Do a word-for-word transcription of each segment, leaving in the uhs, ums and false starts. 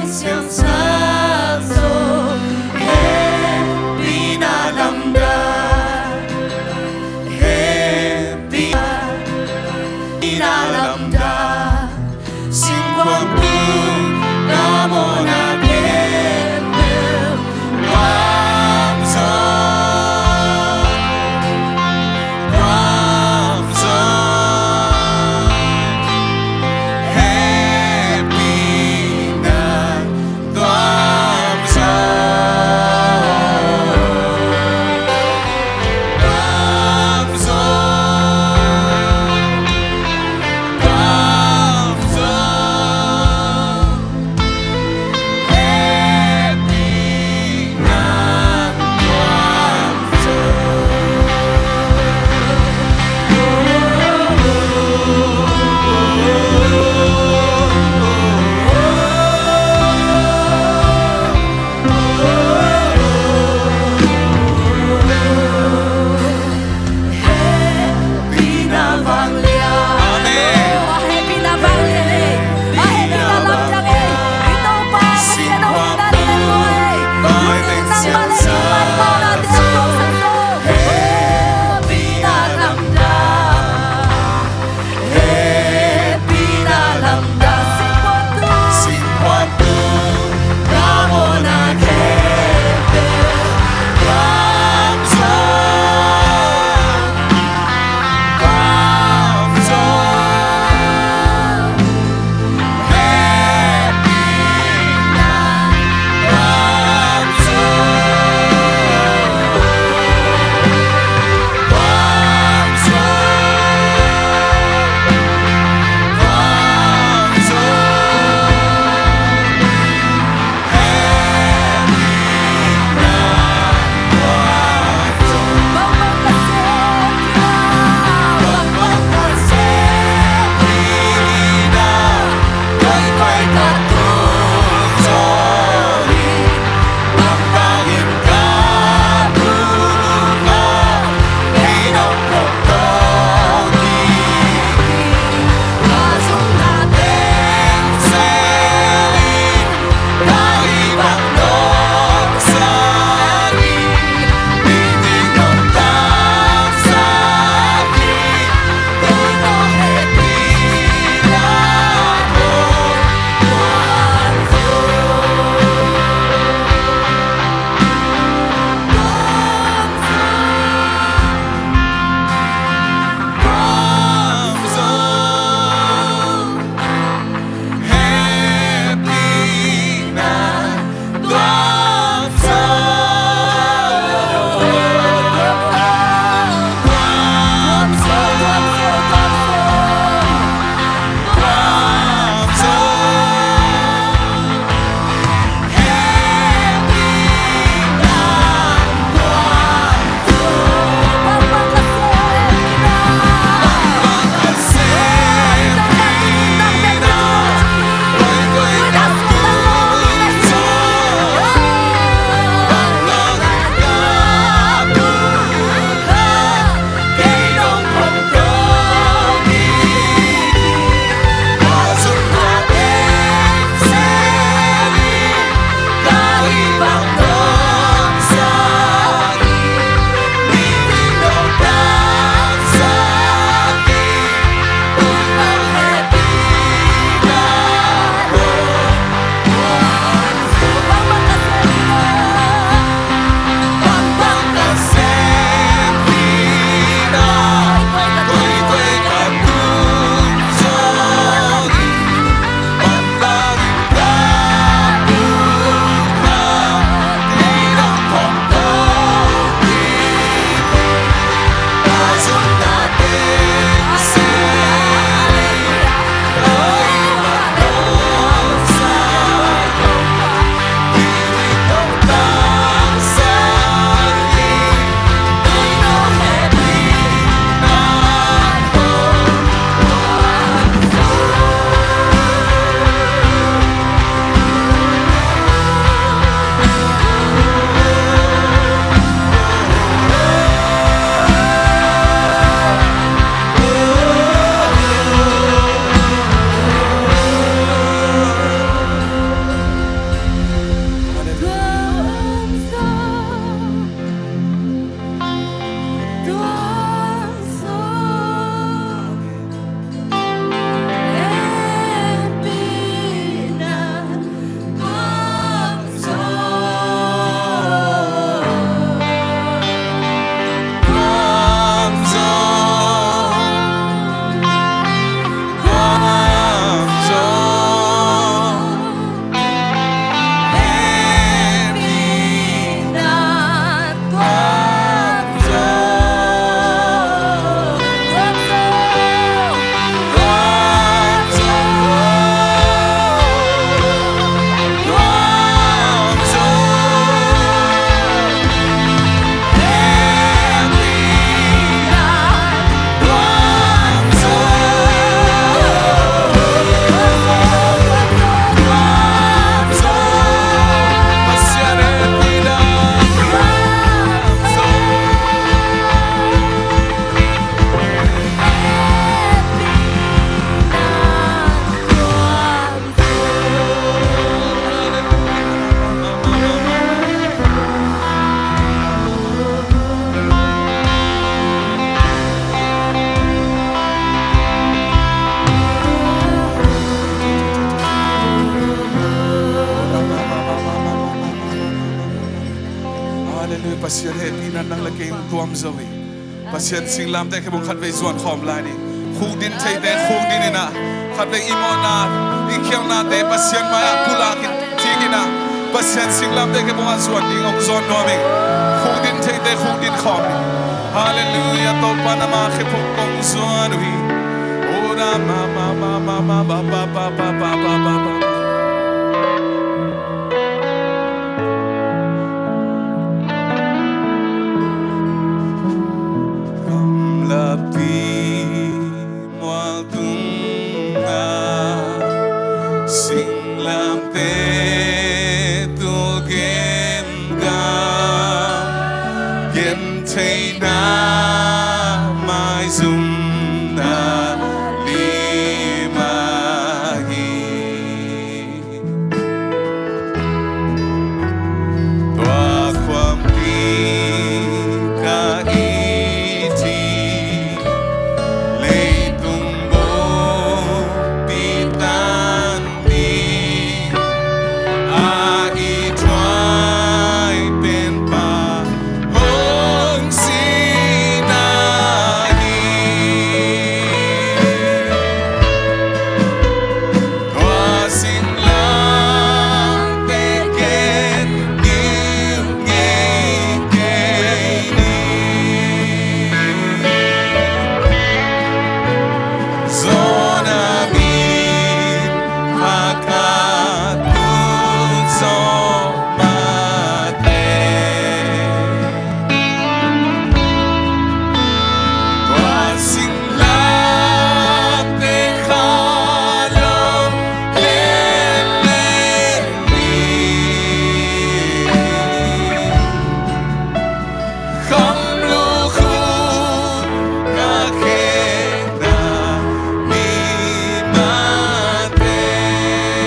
Siangsak zo, hehpihna lamdang, hehpihna lamdang. Singkhuang tung ka mawhna khempeuh guan zaw, guan zaw. Hehpihna tua Pasian hehpihna nang le kei hong tuam zo hi. Pasian singlamteh khe bung khatvei zuan khawm lai ni. Khukdin theite khukdin in ah, khatvei i mawhna, i khialhnate Pasian mai-ah pulak in, thik in ah, Pasian singlamteh khe bung ah zuan ding hong zawn nuam ing. Khukdin theite khukdin khawm ni. Halleluiah, Topa na mai-ah khe bung kong zuan uh hi. Ora ma ma ma ma ma ba ba ba ba ba ba ba ba. Gamlapi mual tungah singlamteh tul genggam, gentheihna maizumna lim ahi. Tua khuampi ka it hi, leitung buppi tan ding a i thuak pen Pa hong sihna hi. Tua singlamteh ken gim ngei kei ni. Zo na min hakat tu zo mah teh. Tua singlamteh kha lo lenlen ni. Kham lukhu ka khekna mi mah teh.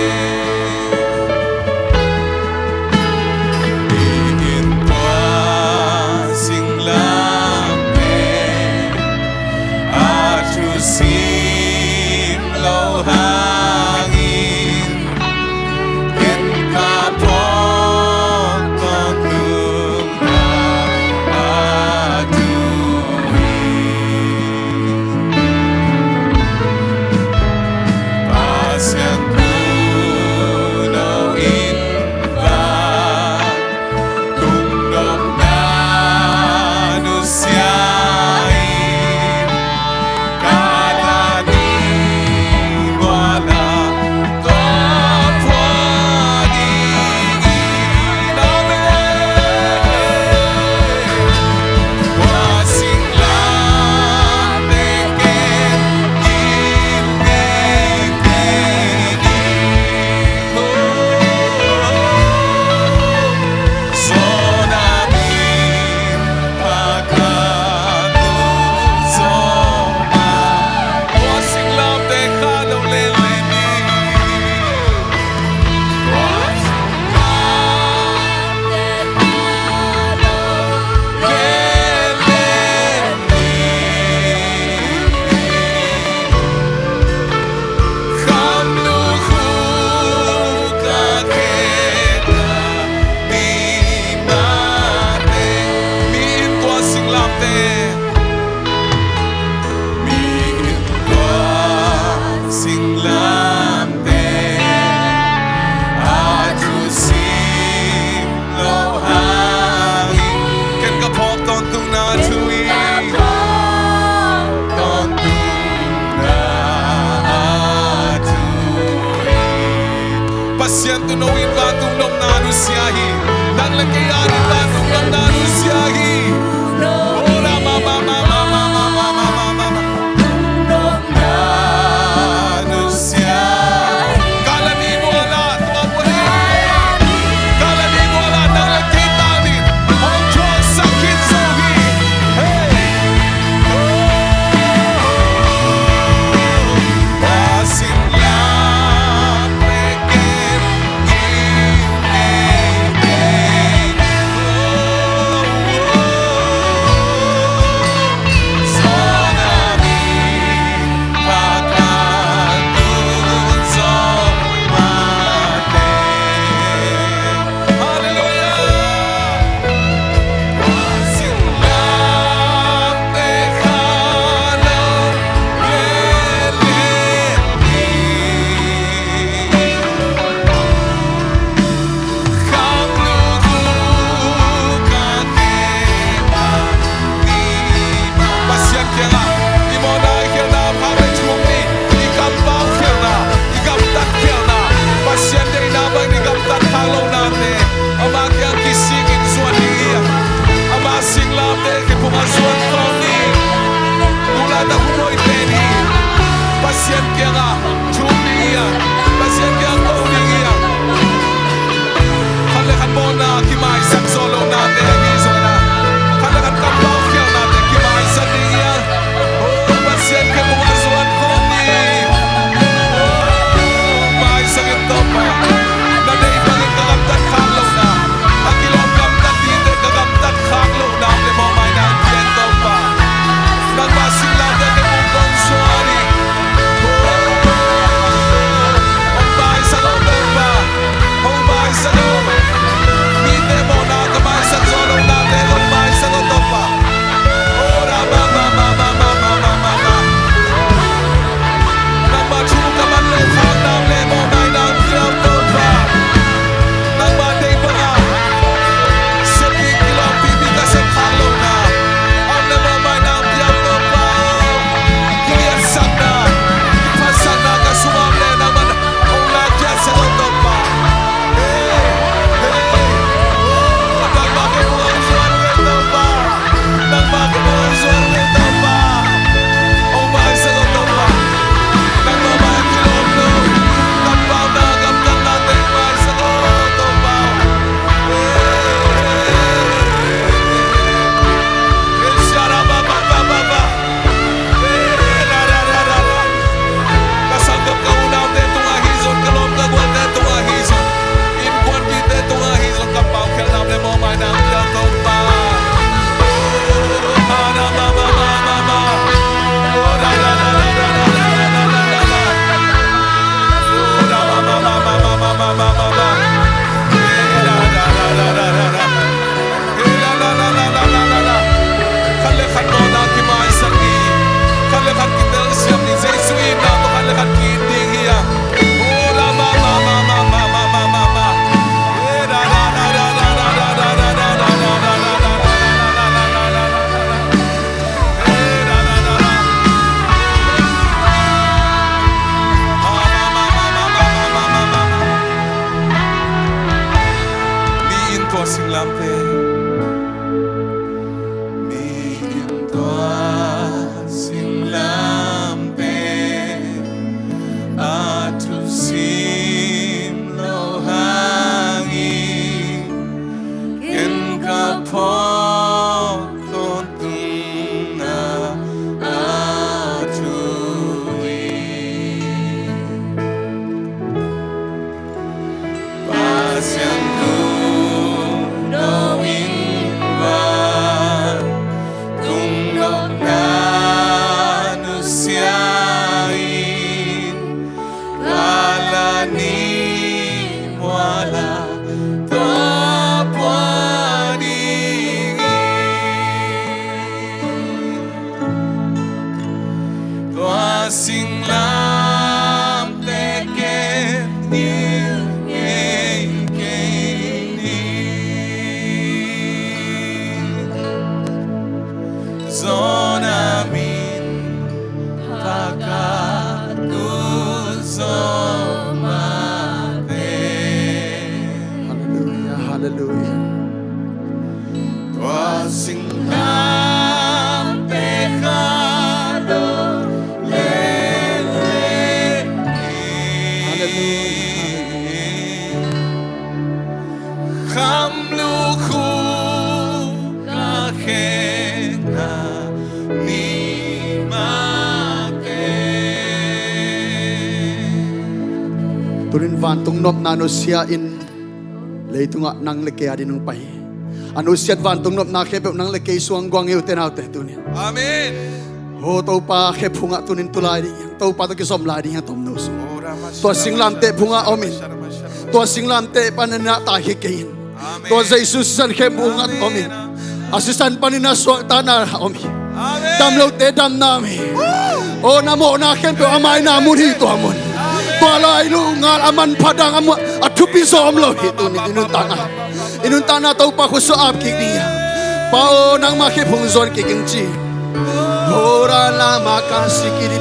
Hih in tua singlamteh a thusim lo hangin, ken ka phawk tawntung na a thu hi. Pasian tu no in va, tung nopna nusia in, ka la ni bua la tua pua ding in. Amen. Tua singlamteh ken gim ngei kei ni. Kham lukhu ka khekna mi mah teh. Mi in tua singlamteh, mi in tua singlamteh a thusim lo hangin, ken ka phawk tawntung na thu hi. Tawntung na thu hi. Pasian tu no in vantung nopna nusia hi. Nang le kei a ding vantung nopna nusia hi. Ora ma ma ma ma. Ka la ni bua la tua pua ding. Ka la ni bua la nang le kei ta ding. Hong thuaksak khin zo hi. Hey. Oh, oh, oh, oh. Ka singlamteh ken gim ngei kei ni. Oh, oh, oh. Singlamteh. Mi in tua singlamteh a thusim lo hangin ken ka phawk tawntung a a thu hi. Pasian tung no in va tung nopna nusia in ka la ni muala tua pua ding hi. Tua singlamteh ken ngil ngei kei ni. Zona min pakat tu zo mate. Halleluia, halleluia. Tua singlamteh kha lo lele. Halleluia. Kham lukhu ka khekna ni mate. Tunin vantung nopna nusia in leitungah nang le kei a ding hong pai hi. A nusiat vantung nopna khempeuh nang le kei sungah guang hi, ute naute, tuni. Amen. Ho, Topa khe phungah tunin tu lai ding hi hang, Topa tawh kizom lai ding hi hang, tomno sung. Tua singlamteh phungah om in. Tua singlamteh panin ah tai khia kei in. Amen. Tua Jesu sisan khe phungah om in. A sisan panin a suahtakna om hi. Amen. Damlote damna om hi. Aw, na mawhna khempeuh a maina mun hi, tua mun. Amen. Tua lai lu ngal a manpha dang a mu a thupi zaw om lo hi, tuni i nuntakna. I nuntakna Topa khutsung ap kik ding hi. Pa aw, nangmah khe phung zuan kik in ci. Ora lama ka sikiri.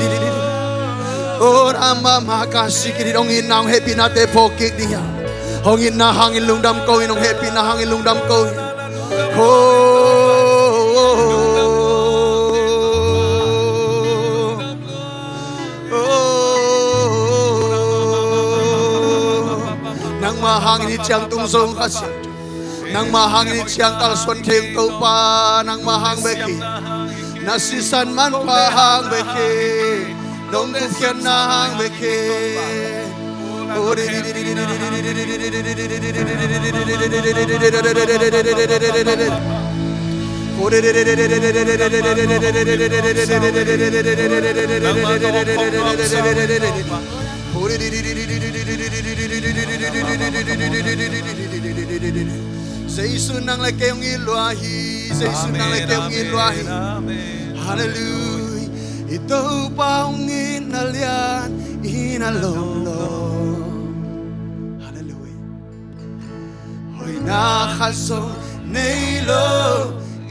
Ora mama ka sikiri. Hong itna hong hehpihnate phawk kik ding hi. Hong itna hangin lungdam ko in, hong hehpihna hangin lungdam ko in. Ho. Nangmah hangin hih ciang tung zong Kha Siangtho. Nangmah hangin hih ciang kalsuan thei ung Topa, nangmah hang bek hi. Na sisan manpha hang bek hi. Nong gupkhiatna hang bek hi. Jesu nang le kei hong it lua hi. Jesu nang le kei hong it lua hi. Halleluia. I Topa hong itna lian, itna lawmlawm. Halleluia. Hoihna khat zong nei lo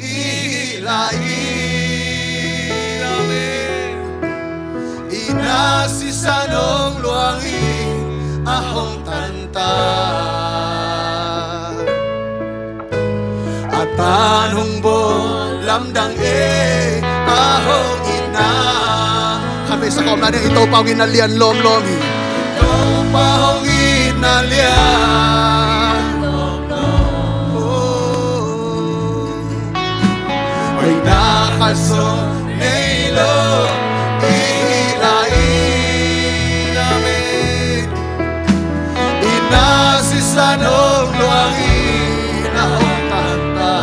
i hih lai-in, i na sisan hong luangin a hong tan ta. A tan hong bawl lamdang e, a hong itna. Khat vei sa kawm lai ding, i Topa hong itna lian lawmlawm hi. Topa hong itna lian. Hoihna khat zong nei lo i hih lai-in, amen. I na sisan hong luangin a hong tan ta.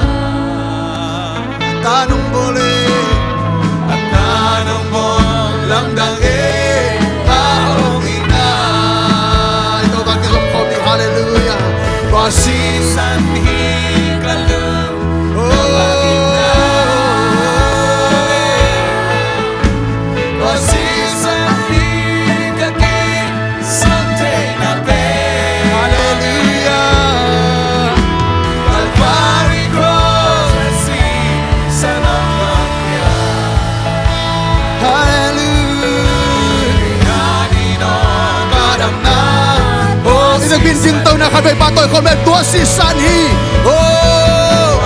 A tan hong bawl e, a tan hong bawl lamdang e, a hong itna. I Topa kizom khawm ni, halleluia. Tua sisan hi ka lung. Oh. Tua sisan hi ka kisawm theihna pen. Halleluia. Calvary Cross na sisan hong luang pia. Halleluia. Ka damna. Oh, i na bin sintona khat vei pahtawi khawm le, tua Sisan hi. Oh.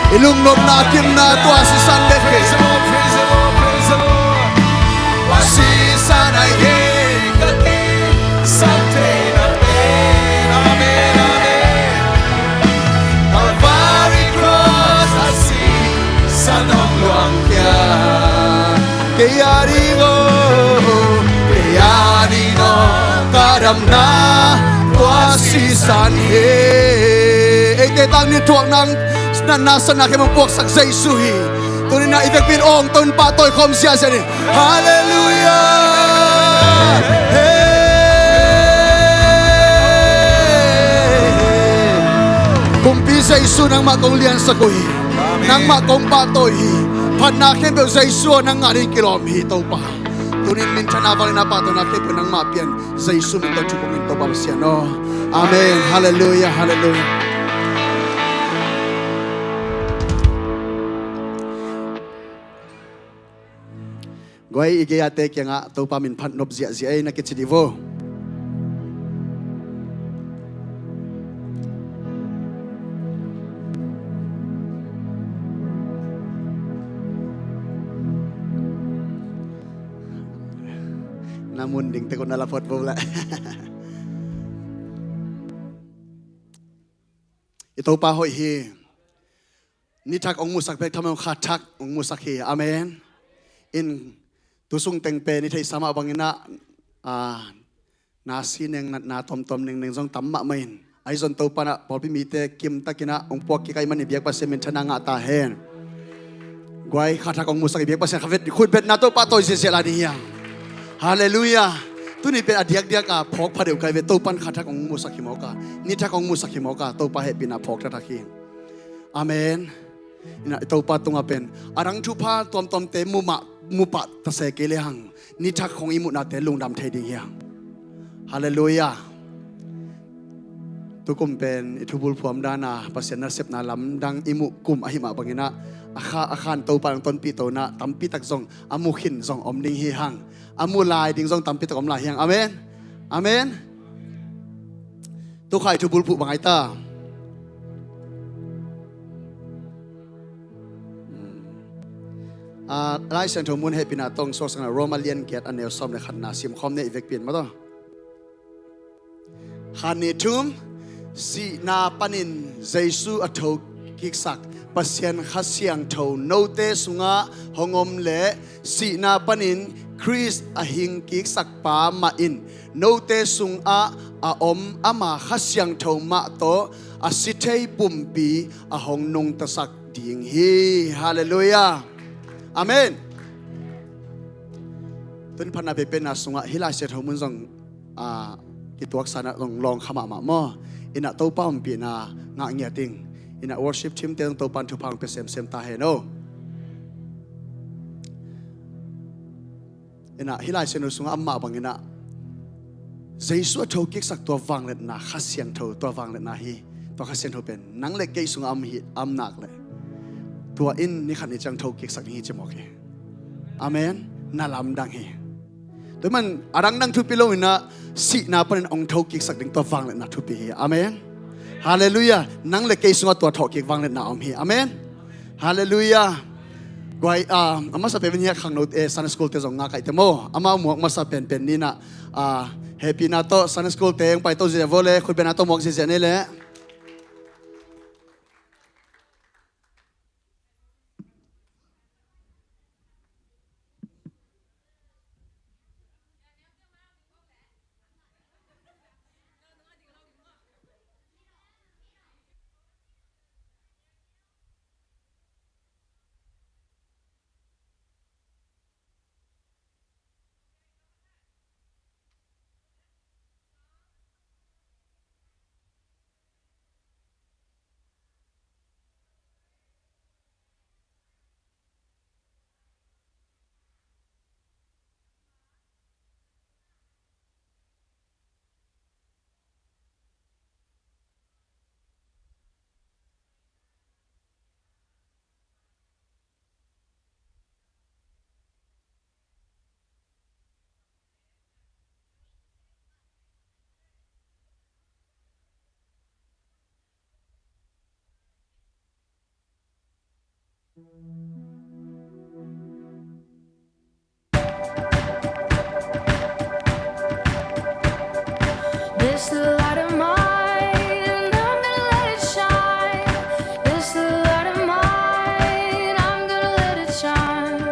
I lungnopna kimna tua sisan bek hi. Sisan ahi hi. Amen, amen. Calvary cross a sisan hong luang khia. Kei a ding aw, kei a ding aw, ka damna tua sisan hi. Eite tang ni thuak nang natna sanna khem hong puaksak Jesu hi. Tuni-in ah i vekpi in awngto in pahtawi khawm ziahziah ni. Halleluiah. Hey. Kumpi Jesu, nangmah kong liansak uh hi. Nangmah kong pahtawi hi. Phatna khempeuh Jesu aw, nang ngah ding kilawm hi Topa. Tuni-in minthanna vangliatna pahtawina khempeuh nangmah pia in, Jesu min tawh thupha hong pia in Topa Pasian aw. Amen. Halleluiah, halleluiah. Guai, i gei-ate kiangah Topa min phat nop ziahziah ei, na kici dih vo. Na mun ding tek un na la phot vo leh. I Topa hoih hi. Ni thak hong musak bek tham lo, kha thak hong musak hi. Amen. In tu sung teng pen i theihsa mah bangin ah, ah, na si neng, na, na tomtom nengneng zong tam mahmah in. Ahi zong Topa in ah pawlpi mite kimtakin ah hong puak kik ahih manin biak Pasian minthanna ngah ta hen. Guai, kha thak hong musak i biak Pasian kha vet, khut betna Topa tawi ziahziah lai ding hi hang. Halleluiah. Tuni pen a diakdiak a phawk pha deuh kai ve, Topa in kha thak hong musak hi mawk a, ni thak hong musak hi mawk a, Topa hehpihna phawk taktak hi. Amen. Ina, Topa tungah pen a dang thupha tuamtuamte mu mah, mu pah ta se kei le hang, ni thak hong i muhnate lungdam thei ding hi hang. Halleluiah. Tukum pen i thubulphuh dan a Pasian nasepna lamdang i muh kum ahih mah bangin ah, a kha, a khan Topa in hong tonpih to in ah, tampi tak zong a mu khin zong om ding hi hang. A mu lai ding zong tampi tak om lai hi hang. Amen. Amen. Tu kha i thubulphuh bang ai ta. Ah, Lai Siangtho mun hehpihna tawh suaksak na, Roma lian giat a neu sawm le khatna sim khawm ni i vekpi in maw taw. Khat, nih, thum. Sihna panin Jesu a tho kiksak Pasian Kha Siangtho note sungah hong om leh, sihna panin Khrist a hing kiksak pa mah in note sungah a om ama Kha Siangtho mah tawh a si thei pumpi a hong nungtasak ding hi. Halleluiah. Amen. Tun phatna peuhpeuhna sungah hih Lai Siangtho mun zong, ah, kituaksa in ah zong lawng kha mahmah maw. Ina Topa ompihna ngah ngiat ing. Ina worship team te zong Topa in thupha hong pia semsem ta hen aw. Ina hih Lai Siangtho sungah amah bangin ah Jesu a tho kiksak tua vangliatna, Kha Siangtho tua vangliatna hi. Tua Kha Siangtho pen nang le kei sungah om hi, om nak leh, tua in ni khat ni ciang tho kiksak ding hi ci mawk hi. Amen. Na lamdang hi. Tua man a dangdang thupi lo in ah sihna panin hong tho kiksak ding tua vangliatna thupi hi. Amen. Halleluiah. Nang le kei sungah tua thawh kik vangliatna om hi. Amen. Halleluiah. Guai, ah, a masa pen hiah khangno, eh, Sunday school te zong nga kaih te maw. Amau muak masa penpen ni in ah, ah, hehpihna tawh Sunday school te hong paito ziahziah vo le, khutbetna tawh muak ziahziah ni le. This light of mine, I'm gonna let it shine. This light of mine, I'm gonna let it shine.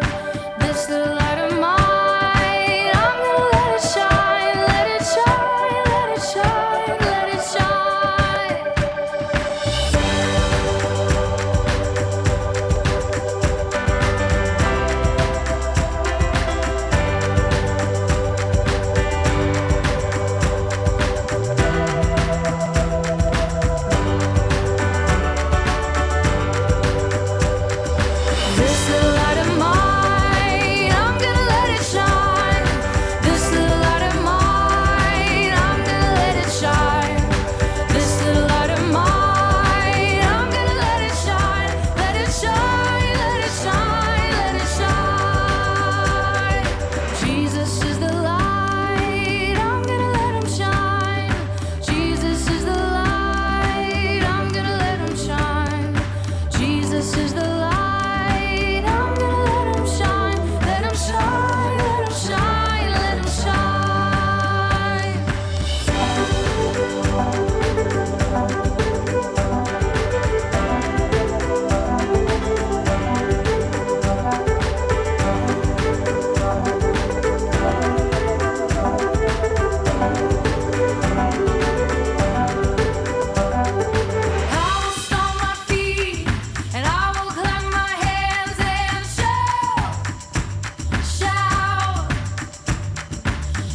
This light of mine, I'm gonna let it shine. Let it shine, let it shine, let it shine. This little light of mine, I'm gonna let it shine. This little light of mine, I'm gonna let it shine. This little light of mine, I'm gonna let it shine. Let it shine, let it shine, let it shine. Jesus is the light, I'm gonna let him shine. Jesus is the light, I'm gonna let him shine. Jesus is the light, I'm gonna let him shine. Let him shine, let him shine, let him shine. I will stomp my feet and I will clap my hands and shout, shout.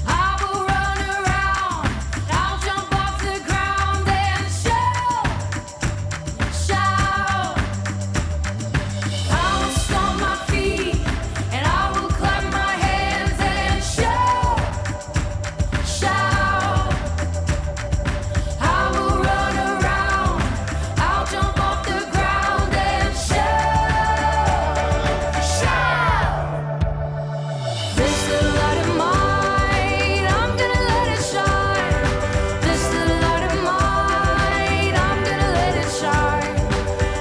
I will run around, I'll jump off the ground and shout, shout. I will stomp my feet and I will clap my hands and shout, shout. I will run around, I'll jump off the ground and shout, shout. This little light of mine, I'm gonna let it shine. This little light of mine, I'm gonna let it shine.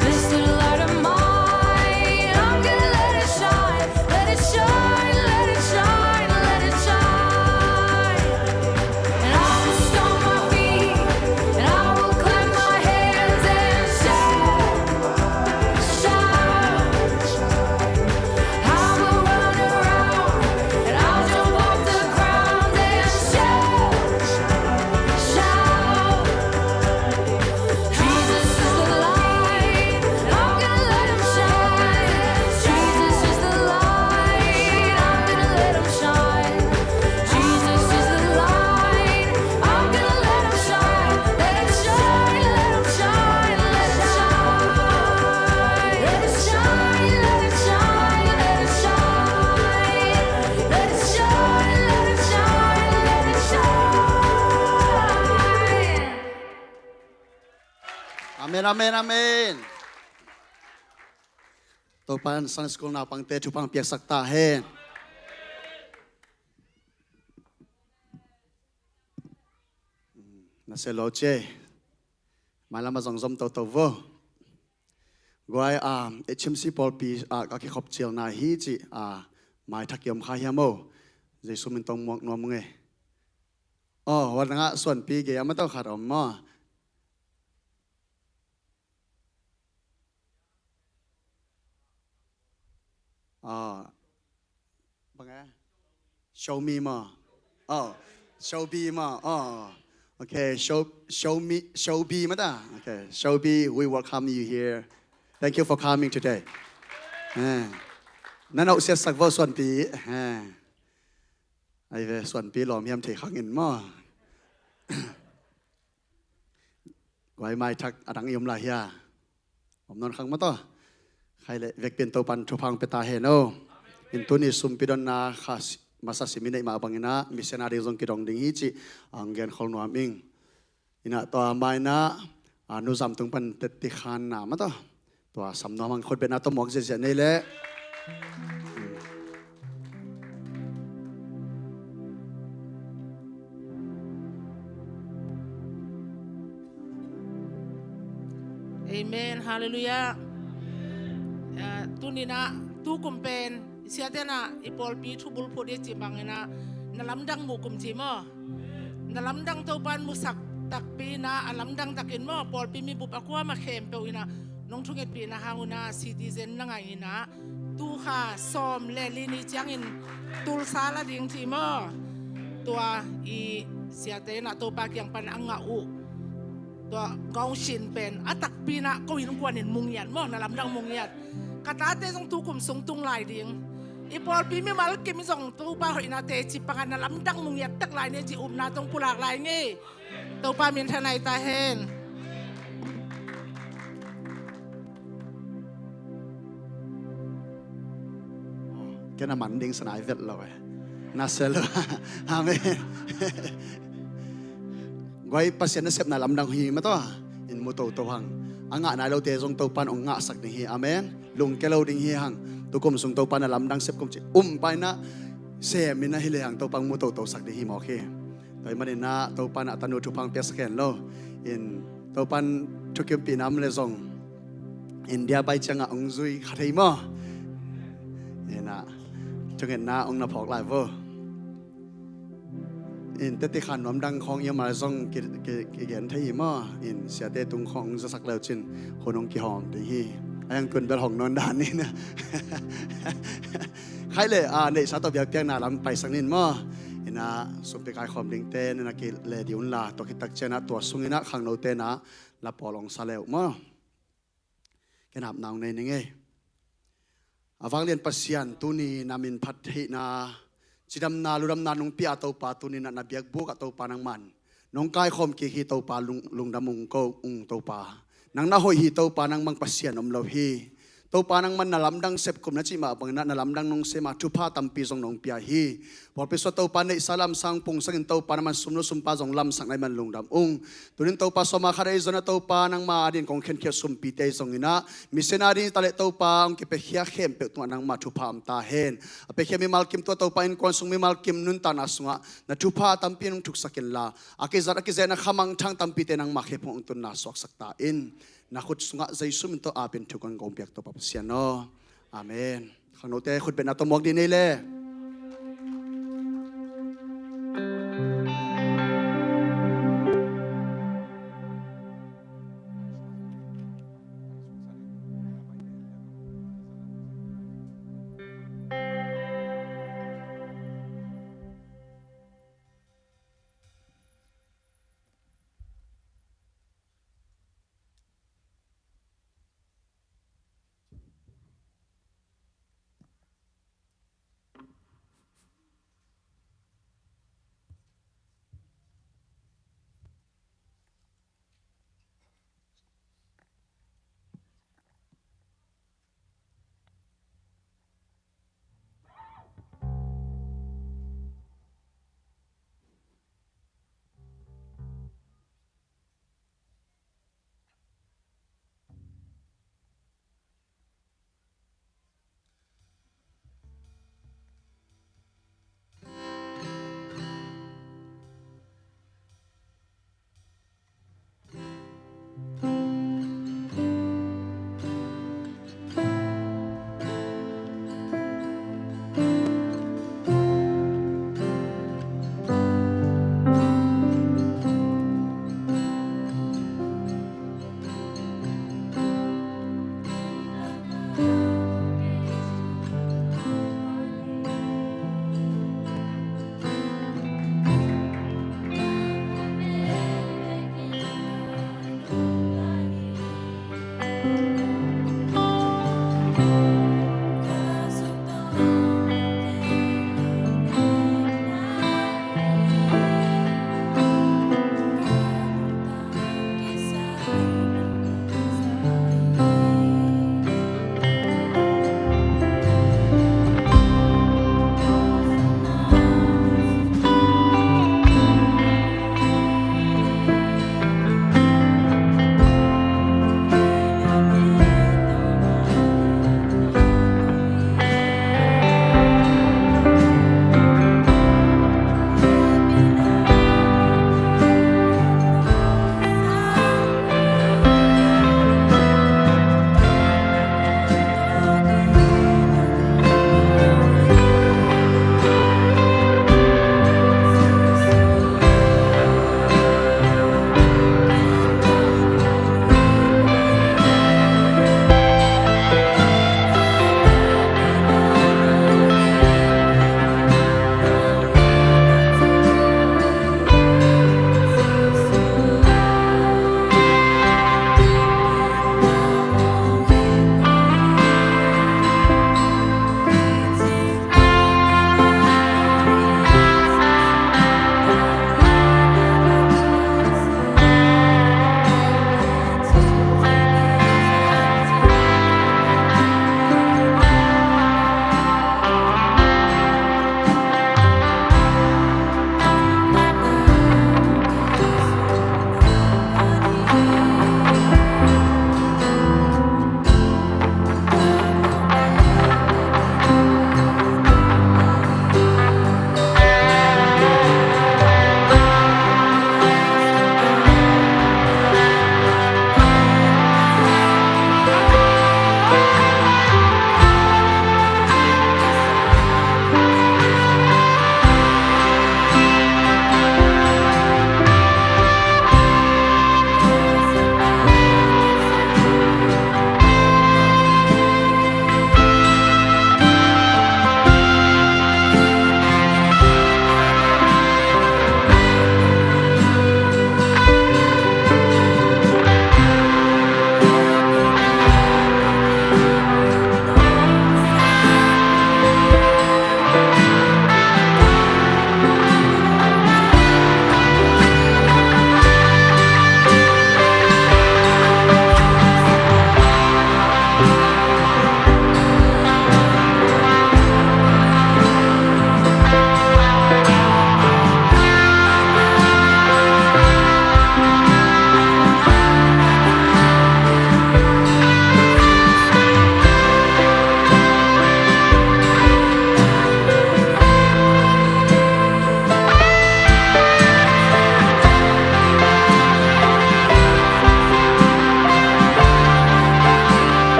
This little light of mine, I'm gonna let it shine. Let it shine, let it shine, let it shine. And I will stomp my feet, and I will clap my hands and shout, shout. I will run around, and I'll jump off the ground and shout, shout. Jesus is the light, I'm gonna let him shine. Jesus is the light, I'm gonna let him shine. Jesus is the light, I'm gonna let him shine. Let him shine, let him shine, let him shine. Let it shine, let it shine, let it shine. Let it shine, let it shine, let it shine. Amen, amen, amen. Topa'n Sunday School naupangte thupha piaksak ta hen. Na se lo cia. Mailam ah zong zom toto vo. Guai, ah, H M C pawlpi ah ka kikhop cialna hi ci, ah, maithak i om kha hiam o? Jesu min tawh muak nuam nge. Oh, wa nang ah Suanpi gei a ma tawh khat om maw? Ah, bang e? Show me maw. Oh, show me maw. Oh, okay. Show, show me, show me maw ta. Okay, show me. We welcome you here. Thank you for coming today. Eh. Na nau siasak vo Suanpi. Eh. Ai ve Suanpi lawm hiam thei khang in maw. Guai maithak a dang i om lai hia? Om nawn khang maw taw. Khai le vekpi in Topa'n thupha pia ta hen o. In tuni sumpi donna kha si-, masa sim i neih mah bangin ah missionary zong kidong ding hi ci ang gen khol nuam ing. Inah tua maina a nu zam tung pan tetti khan na maw taw. Tua sam nuam ang khut betna tawh muak ziahziah nei leh. Amen. Hallelujah. Tuninah tukum pen siatenah i pawlpi thubulphuh dih cih banginah na lamdang muh kum ci maw? Na lamdang Topan musak takpi inah a lamdang takin maw, pawlpi mibup a kuamah khempeuh inah nong thungetpihna hangunah citizen na ngah inah tukha sawm le li ni ciangin tulsa la ding ci maw? Tua i siate inah Topa kiang pan a ngah uh tua gawngsin pen a takpi inah ko innkuanin mungiat maw, na lamdang mungiat. Ka tate zong tukum sung tung lai ding. I pawlpi mimal kim zong Topa hoihnate ci pangah na lamdang mungiat tak lai ni ci upna tong pulak lai ngei. Topa min thanai ta hen. Ken a man ding sanai vet lo e. Na sia lo. Amen. Guai, Pasian nasepna lamdang hi mataw. In mu toto hang. A ngah nai lote zong Topan ong ngahsak ding hi. Amen. Lungke lo ding hi hang. Tukum sung Topan a lamdang sep kum ci um paina sem ina hi le hang Topan mu toto sak ding hi mawk hi. Tua hi maninah Topan a tanu thupha piaksak hen lo. In Topan thukimpihna om le zong India bai ciangah ong zui kha thei maw? Inah thungetna ong na phawk lai vo. In teti khan nuam dang khawng i om lai zong ki, ki, kigen thei hi maw? In siate tung khawng ong zasak leu cin hun ong kihawm ding hi. A yang tun bel hong nawn dan in. Khai le a neihsa tawh biakpiakna lam paisak nin maw? Inah sumpi kaikhawm dingte nena ki le di unla tua khittak cianah tua sunginah khangnote na la pawl ong sa leu maw? Ken apna ong nei ning ei. A vanglian Pasian tuni na min phat theihna cidamna ludamna nong pia Topa tuninah na biakbuk ah Topa nangman nong kaikhawm kik hi Topa lung, lungdam ung ko ung Topa. Nang na hoih hi Topa nangmang Pasian om lo hi. Topa nangman na lamdang sepkum na cih mah banginah na lamdang nong sema thupha tampi zong nong pia hi. Pawlpi sua Topa neihsa lamsang pungsangin Topa nangman sumlo sumpa zong lamsak na iman lungdam ung. Tunin Topa sawma khat ei zona Topa nangma adin kong khenkhiat sumpite zonginah misen adin taleh Topa ong kipekhia khempeuh tungah nangma thupha om ta hen. A pekhia mimal kim tua Topa innkuan sung mimal kim nuntakna sungah na thupha tampi nong thuksak inla a kizat a kizehna khamangthang tampite nangma khephung ong tunna suaksak ta in. Na khut sungah Jesu min tawh apin thuk ong kong piak Topa Pasian aw. Amen. Khangnote khutbetna tawh muak dih nei le.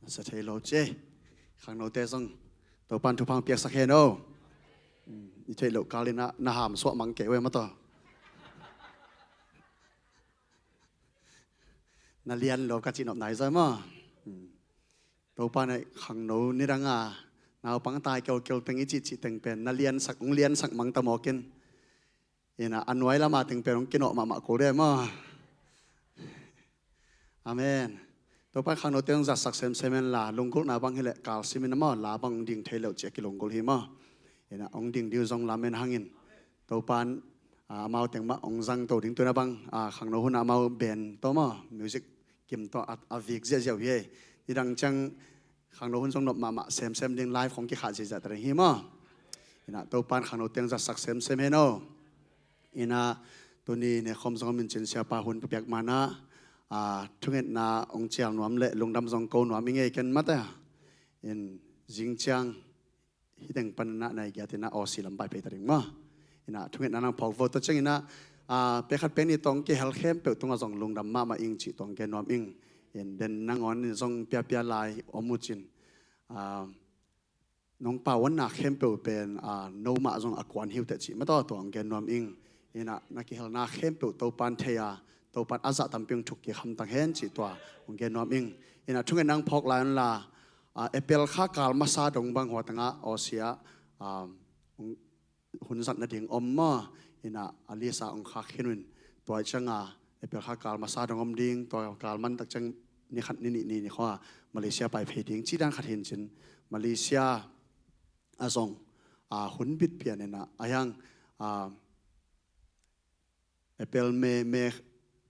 Sa thei lo ci. Khangnote zong Topan thupha piaksak hen aw. I theih loh kal in ah na hamsuah mang kei uh e maw taw. Na lian lo ka cihnop nai zai maw. Topan ah khangno nidang a naupang tai keukeu teng i cihcih teng pen na liansak, hong liansak mang ta mawk in. Ina a nuai lama teng pen hong kinawh mahmah kul deh maw. Amen. Topan khangnote hong zatsak semsem hen la, lunggulhna bang hileh kalsim in a maw, la bang hong ding thei lo ci a kilunggulh hi maw. Ina hong ding ding uh zong lamen hangin Topan amau teng mah hong zangto ding. Tuina bang khangno hun ah amau band tawh maw, music kim tawh a vik ziahziah uh hi. Nidang ciang khangno hun zong nop mahmah semsem ding, live khong kikhah ziahziah ta ding hi maw. Ina Topan khangnote hong zatsak semsem hen aw. Ina tuni nekhawm zong a mincin siapa hun piak manah thungetna hong cial nuam le lungdam zong ko nuam i ngei ken mate. In zing ciang hiteng pan na nai giat ina Aussie lam pai phei ta ding maw. Ina thungetna nang phawk vo ta ciang ina pekhat pek ni tawng kihel khempeuh tungah zong lungdam mahmah ing cih tawng gen nuam ing. In den nangawn in zong piapia lai om uh cin nong pauanna khempeuh pen no mah zong a kuan hi uh teh cih mataw tua hong gen nuam ing. Ina na kihelna khempeuh Topan thei a, Topan a zah tampi hong thuk kik hamtang hen cih tua hong gen nuam ing. Ina thungetna hong phawk lai un la, April kha kal masa dong bang hua tangah Aussie ah hun zat nading om maw. Ina a list ah hong khak khin un. Tua ciang a April kha kal masa dong om ding, tua kal man tak ciang ni khat ni nih ni ni khua Malaysia pai phei ding cih dan khat hin cin, Malaysia a zong hun bit pian ina a hiang April, May, May,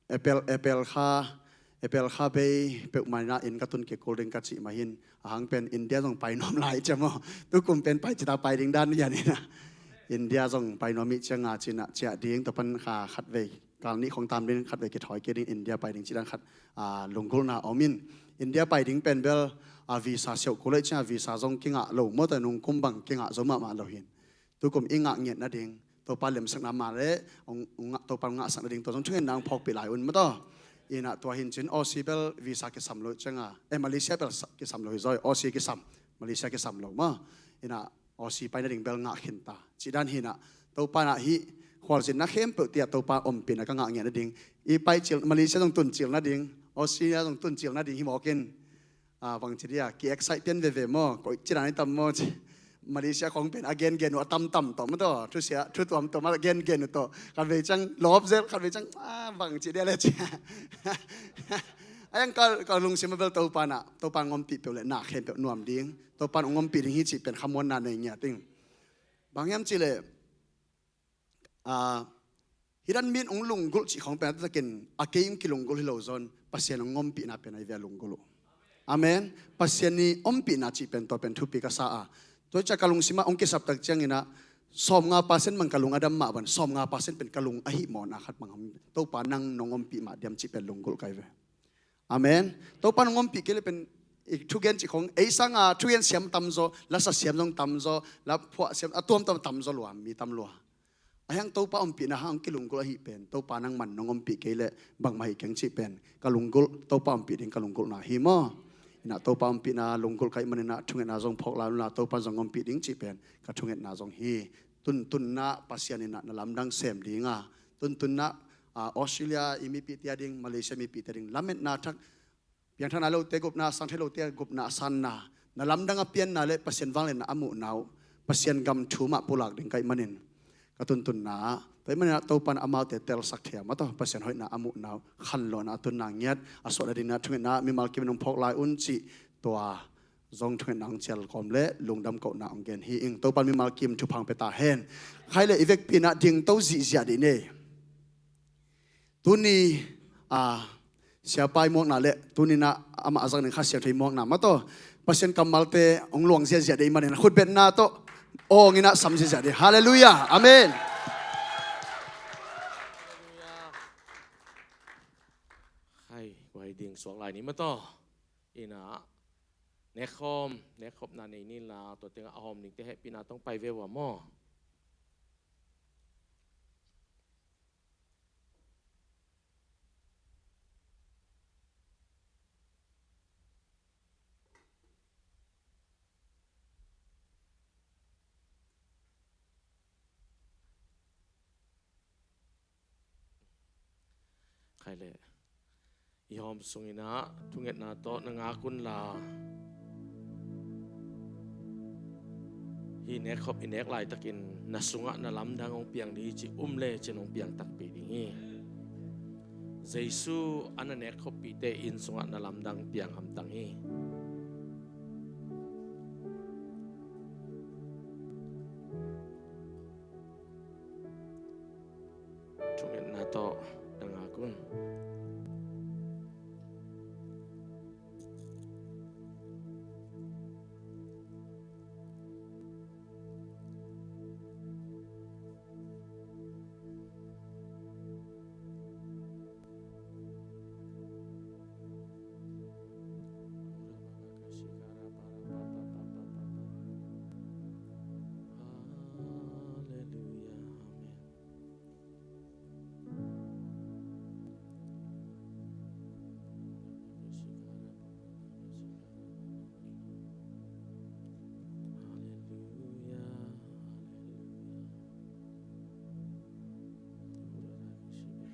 April, April kha, April kha bei peuhmah ina inn ka tun kikul ding ka cih mah hin, a hang pen India zong pai nuam lai cia maw. Tukum pen pai cita pai ding dan lian ina India zong pai nuam ih ciang a cina ciah ding, tua pan kha khatvei kal nih khong tam ding, khatvei kithawi kei ding, India pai ding cih dan khat lunggulhna om in. India pai ding pen bel visa siauh kul ih ciang a visa zong kingah lo maw, tua nung kum bang kingah zo mahmah lo hin. Tukum i ngah ngiat nading Topa lemsakna mah le Topa ngahsak nading tua zong thungetna hong phawkpih lai un mataw. Ina tua hin cin Aussie bel visa kisam lo ciang a, eh, Malaysia bel kisam lo hi zaw, Aussie kisam, Malaysia kisam lo maw. Ina Aussie pai nading bel ngah khin ta cih dan hi ina. Topa na hih khualzinna khempeuh tiah Topa ompihna ka ngah ngiat nading, i pai cil, Malaysia zong tun cil nading, Australia zong tun cil nading hi mawk in. Bangci dia ki excite pian veve maw, koih cina ni tam maw ci. Malaysia khong pen a gengen uh a tamtam tawh maw tawh, thusia thu tuamtuam a gengen uh tawh, khatvei ciang lawp zel, khatvei ciang bangci dia le ci. A yang ka lungsim a bel Topa na, Topa ngompih peuh le na khempeuh nuam ding, Topa na ngompih ding hi cih pen khamuanna nei ngiat ing. Bang hiam cih leh Hih dan min hong lunggulh cih khong pen a taktakin a kei hong kilunggulh hi lo zawn, Pasian hong ompihna pen a i ve a lunggulh uh. Amen. Pasian i ompihna cih pen tua pen thupi ka sa a, tua ciah ka lungsim ah hong kisap tak ciangin ah sawmnga percent bang ka lung a dam mah bang, sawmnga percent pen ka lung ahi mawna khat bang, Topa nang nong ompih mah diam cih pen lunggulh ka i ve. Amen. Topa nong ompih kei le pen i thugen cih khong ei sanga thugen siam tamzaw, lasa siam zong tamzaw, laphuah siam a tuamtuam tamzaw lua, mi tam lua. A hiang Topa ompihna hang kilunggulh ahi pen, Topa nangman nong ompih kei le bangmah hi keng cih pen ka lunggulh, Topa ompih ding ka lunggulhna hi maw. Ina Topa ompihna lunggulh ka ih maninah thungetna zong phawk lai unla, Topa zong ompih ding cih pen ka thungetna zong hi. Tuntunna Pasian inah na lamdang sem dinga, tuntunna Australia i mipihte a ding, Malaysia mipihte a ding lametna thak, piangthakna lote gupna, sangthei lote gupna a sanna, na lamdang a pianna le Pasian vangliatna a muhna uh, Pasian gam thu mah pulak ding ka ih manin ka tuntunna ah, tua ih maninah Topan amaute telsak thei a maw tawh, Pasian hoihna a muhna uh, khanlawhna a tunna ngiat a suahna dinginah thungetna mimal kimin hong phawk lai un cih tua zong thungetna hong cial kawm le lungdam kohna hong gen hi ing. Topan mimal kim thupha hong pia ta hen. Khai le i vekpi inah dingto zihziah dih ni. Tuni a siapa i muakna le tuninah amah a zang ding Kha Siangtho i muakna maw tawh, Pasian kammalte hong luang ziahziah dih ih manin khutbetna tawh awng inah sam ziahziah dih. Halleluiah. Amen. Khai, guai ding suak lai ni maw tawh. Inah nekkhawm, nekkhopna nei ninla tua tengah a hawm dingte hehpihna tawh hong pai ve ua maw. Ai le, i hawm sungin ah thungetna tawh na ngak unla, hih nekkhop i nek laitakin na sungah na lamdang hong piang ding hi ci um le cin hong piang takpi ding hi. Jesu a na nekkhoppite inn sungah na lamdang piang hamtang hi. Thungetna tawh na ngak un. Hallelujah. Amen. Hallelujah.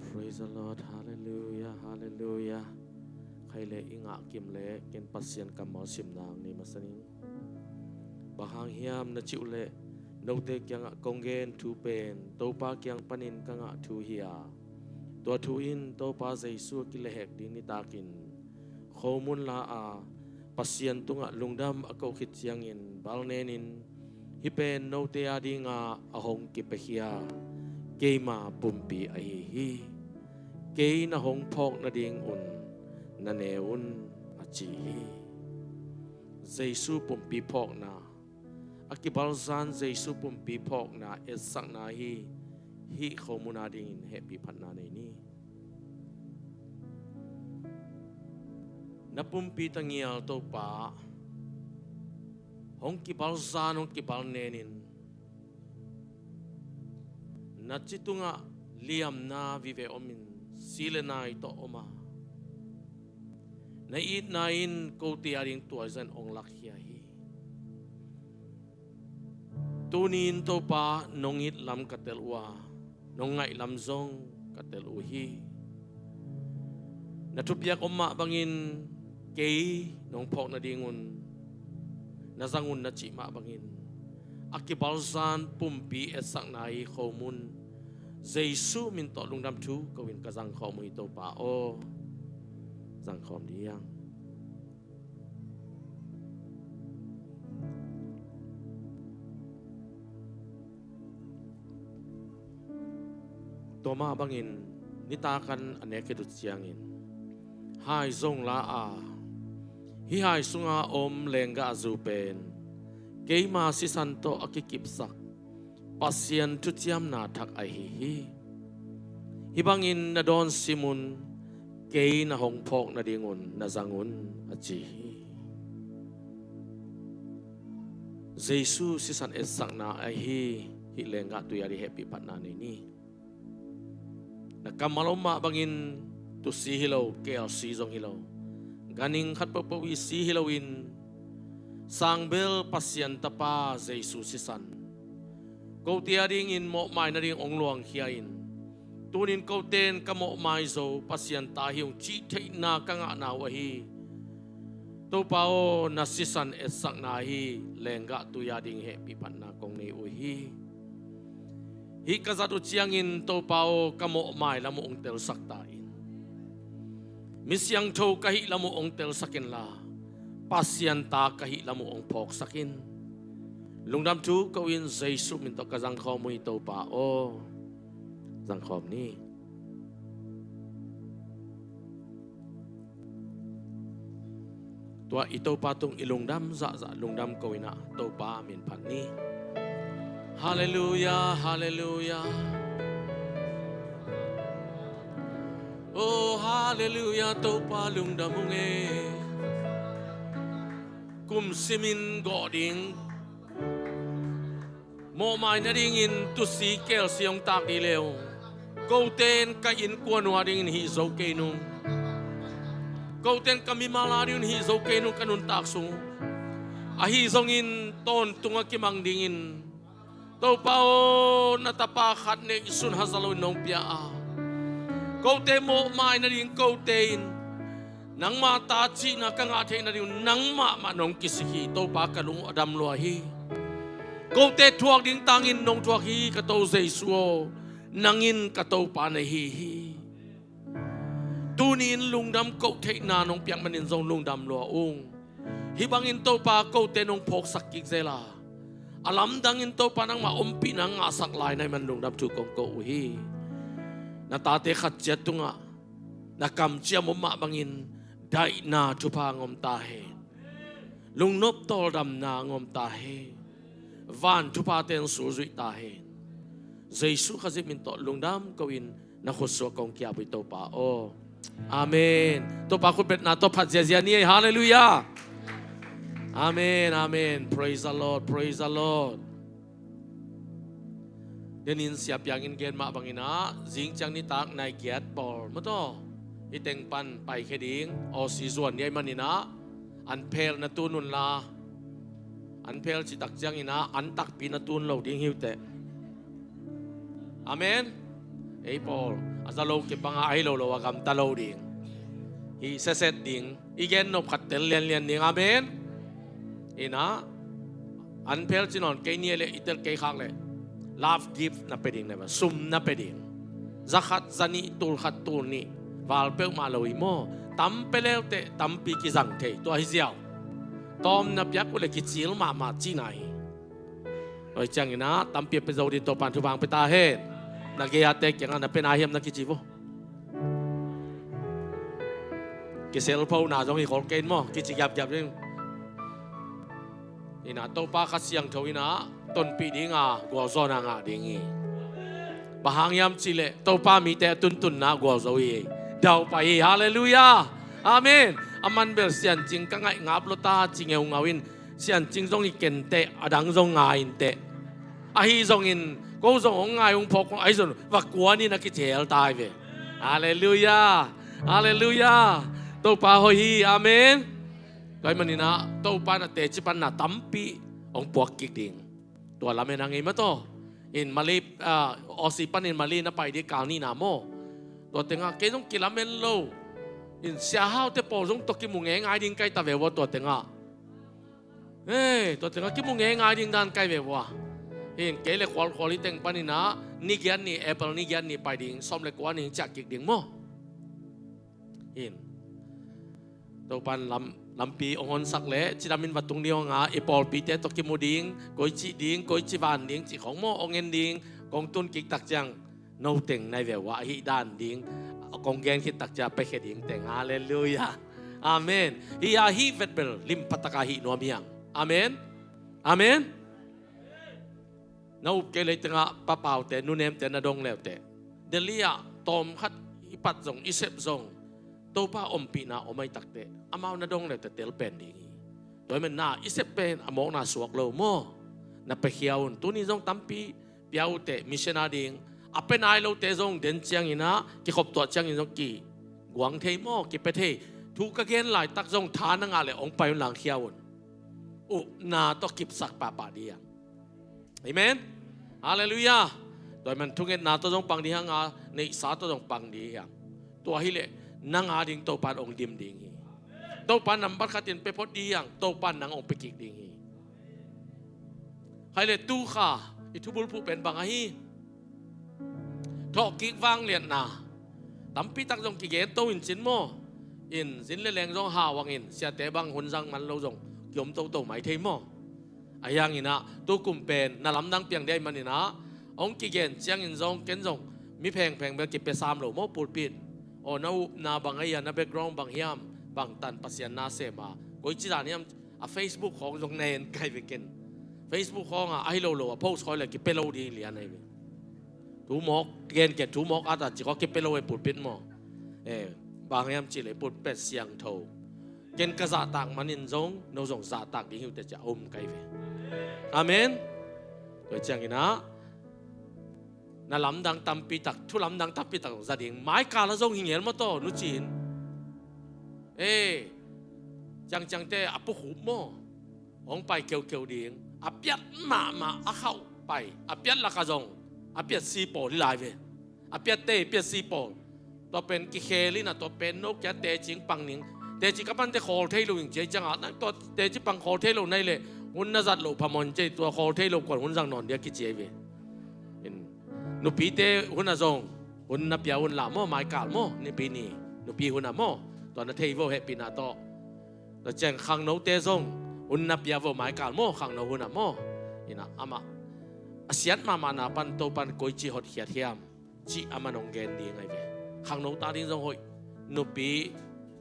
Praise the Lord. Hallelujah, hallelujah. Khai le i ngah kim le ken Pasian kammal simna hong nei masa ning. Bang hang hiam na cih uh leh, note kiangah kong gen thu pen Topa kiang panin ka ngah thu hi a, tua thu in Topa Jesu a kilehhek ding nitakin khomun la a, Pasian tungah lungdam a koh khit ciangin balnenin, hih pen note a dinga a hong kipiakhia keima pumpi ahi hi. Kei na hong phawk nadingun na ne un, a ci hi. Jesu pumpi phawkna, a kibalzan Jesu pumpi phawkna etsakna hi. Hih khomun a dingin hehpih phatna nei ni. Na pumpi tangial Topa hong kibalzan, hong kibalnenin, na ci tungah liamna vive omin, si le nai tawh om a, na itna in kote a ding tuaizan hong lakkhia hi. Tuni-in Topa nong it lam ka tel uh a, nong ngaih lam zong ka tel uh hi. Na thupiak om mah bangin kei nong phawk nadingun na zang un na cih mah bangin a kibalzan pumpi etsakna hi khomun Jesu min tawh lungdam thu ko-in ka zangkhawm uh hi Topa aw. Zangkhawm diang. Tua mah bangin nitakan a nek khit uh ciangin hai zong la a, hih hai sunga om lenggahzu pen keima sisan tawh a kikipsak Pasian thuciamna thak ahi hi. Hih bangin na dawn sim un, kei na hong phawk nadingun na zang un, a ci hi. Jesu sisan etsakna ahi hih lenggah tui a ding hehpih phatna nei ni. Na kammal om mah bangin tusi hi lo, K L C zong hi lo, ganhing khat pohpoh i si hi loin, sangbel Pasian Tapa Jesu sisan kote a dingin mawhmai nading hong luangkhia in, tunin kote in ka mawhmai zo Pasian ta hi ung cih theihna ka ngahna uh ahi. Topa aw, na sisan etsakna hi lenggah tui a ding hehpih phatna kong nei uh hi. Hih ka zat uh ciangin Topa aw, ka mawhmai lam uh hong telsak ta in. Mi siangtho ka hih lam uh hong telsak inla, Pasian ta ka hih lam uh hong phawksak in. Lungdam thu ko-in Jesu min tawh ka zangkhawm uh hi Topa aw. Zangkhawm ni. Tua i Topa tung i lungdam zahzah lungdam ko inah Topa min phat ni. Halleluia, halleluia. Oh halleluia, Topa lungdam ung e. Kum simin gawh ding mawhmai nadingin tusi kelsi hong tak dih leh, kote in ka innkuan uh adingin hih zo kei nung, kote in ka mimal adingin hih zo kei nung ka nuntak sung. Ahi zongin tawntungah kimang dingin Topa aw, na tapa khat neihsun haza loin nong pia a, kote mawhmai nading kote in nangma ta cihna ka ngah theih nading nangmah mah nong kisik hi. Topa ka lung uh a dam lua hi. Kote thuak ding tangin nong thuak hi ka To Jesu aw, nang in ka Topa na hi hi. Tuni in lungdam koh theihna nong piak manin zong lungdam lua ung. Hih bangin Topa kote nong phawksak kik zel a, a lamdangin Topa nangmah ompihna ngahsak lai na hih man lungdam thu kong ko uh hi. Na tate khat ciat tungah na kamciam om mah bangin daihna thupha ngom ta hen. Lungnop tawldamna ngom ta hen. Van thuphate in sulzuih ta hen. Jesu Khazih min tawh lungdam ko in na khutsuak kong kiap uh hi Topa aw. Amen. Topa khutbetna tawh phat ziazia ni ei. Halleluia. Amen, amen. Praise the Lord, praise the Lord. Denin siapiang in gen mah bangin ah zing ciang nitak nai giat pawl maw taw, i teng pan paikhia ding, Aussie zuan ni ahih manin ah an phel na tun unla, an phel citak ciangin ah an takpi na tun lo ding hi uh teh. Amen. Ei pawl a za lo kipanga ahi lo lo a gamta lo ding hi. Seset ding i gen nop khat tel lianlian ding. Amen. Inah an phel ci nawn kei ni le i tel kei khak le love gift na pe ding le sum na pe ding. Za khat za nih tul khat tul nih val peuhmah lo hi maw? Tam pe leuteh tampi kizang thei tua hi ziau. Tawm na piak uh le kicil mahmah cihna hi. Oi ciangin ah tampi a pe zo din Topan thupha pe ta hen. Na gei-ate kiangah na pe na hiam na kici vo. Kiselphona zong hi khol kei in maw, kici giapgiap ding. Inah Topa Kha Siangtho inah tonpih dinga gualzawhna ngah ding hi. Bang hang hiam cihleh Topa mite a tuntunna gualzo hi. Daupai hi. Halleluia. Amen. A man bel siancing ka ngaih ngap lo ta ci ngeungau in siancing zong hi kenteh, a dang zong ngai inteh. Ahi zongin ko zong hong ngai hong phawk hong ahi zong va kuan in a kicel tai ve. Halleluia. Halleluia. Topa hoih hi. Amen. Tua ahih manin ah Topa na teci panna tampi hong puak kik ding. Tua lamen a ngei mataw in Mali, ah, Aussie panin Mali na pai dih kal nihna maw? Tua tengah kei zong kilamen lo in siahaute pawl zong tawh kimu ngeingai ding kai ta ve ua tua tengah. Hei, tua tengah kimu ngeingai ding dan kai ve ua. In kei le khualkhual i teng panin ah ni giat ni, April ni giat ni pai ding, sawm le kua ni ciah kik ding maw? In Topan lam, lampi hong honsak le cidamin va tung ding hong a, i pawlpite tawh kimu ding, koi cih ding, koi ci van ding cih khong maw hong en ding. Kong tun kik tak ciang no teng nai ve ua, ahi dan ding kong gen khit tak ciang pekhia ding teng. Halleluia. Amen. Hi a hih vetbel lim pataka hih nuam hiang. Amen. Amen. Na up kei lei tengah papaute nunemte na dong leuteh Delhi ah tawm khat i pat zong i sep zong Topa ompihna om ai takteh amau na dong leuteh tel pen ding hi. Tua hi man na i sep pen a mawkna suak lo maw? Na pekhia un. Tuni zong tampi pia uhteh mission a ding a pe nai lote zong den ciangin ah kikhop tuah ciangin zong kiguang thei maw? Kipia thei. Thu ka gen laitak zong tha na ngah le hong pai un lang khia un. Upna tawh kipsak pahpah ding hiang. Amen. Halleluia. Tua hi man thungetna tawh zong pang ding hiang a, neihsa tawh zong pang ding hiang. Tua hileh nang a ding Topan hong dim ding hi. Topan nambat khatin pe phot ding hiang. Topan nang hong pe kik ding hi. Hai le tu kha i thubulphuh pen bang ahi? Thawhkik vangliatna tampi tak zong kigen to in cin maw? In zin le leng zong hau hangin siate bang hun zang man lo zong kiom toto mai thei maw? Ahi hangin ah tukum pen na lamdang piang dih ahih manin ah hong kigen ciangin zong ken zong mi phengpheng bel kipia sam lo maw pulpit? Aw na upna bang ahi a, na background bang hiam? Bang tan Pasian na sem a Koi ci dan hiam, a Facebook khawng zong na en kai ve ken. Facebook khawng a, ahi lo lo a post khawi le kipia lo ding lian ahi ve. Thu mawk gen ke, thu mawk at a ci khaw kipia lo e pulpit maw. Eh, bang hiam ci le pulpit siangtho. Ken ka zahtak manin zong, no zong zahtak ding hi uh teh ci a um kai ve. Amen. Tua ciangin ah, na lamdang tampi tak, thu lamdang tampi tak zong za ding. Mai kal a zong hi ngel maw taw, nu Cin. Eh, ciangciangte a pukhup maw. Hong pai keukeu ding. A piat mahmah a khauh pai. A piat lak a zong. A piat si pawl hi lai ve. A piatte, piat si pawl. Tua pen kikhel in a tua pen no kia teci pang ning. Teci ka pante khawl thei lo ing ci a ciangah. Nang tua teci pang khawl thei lo nai le. Hun na zat lo phamawh in ci a tua khawl thei lo kuan hun zang nawn dia kici ahi ve. In. Nupite hun a zong. Hun na pia hun la maw, mai kal maw, nipi ni. Nupi hun a maw. Tua na thei vo hehpihna tawh. Tua ciang khangnote zong. Hun na pia vo mai kal maw, khangno hun a maw. Ina amah. A siat mahmahna pan Topan koi ci hotkhiat hiam. Cih a man hong gen ding ahi ve. Khangno ta ding zong hoih. Nupi,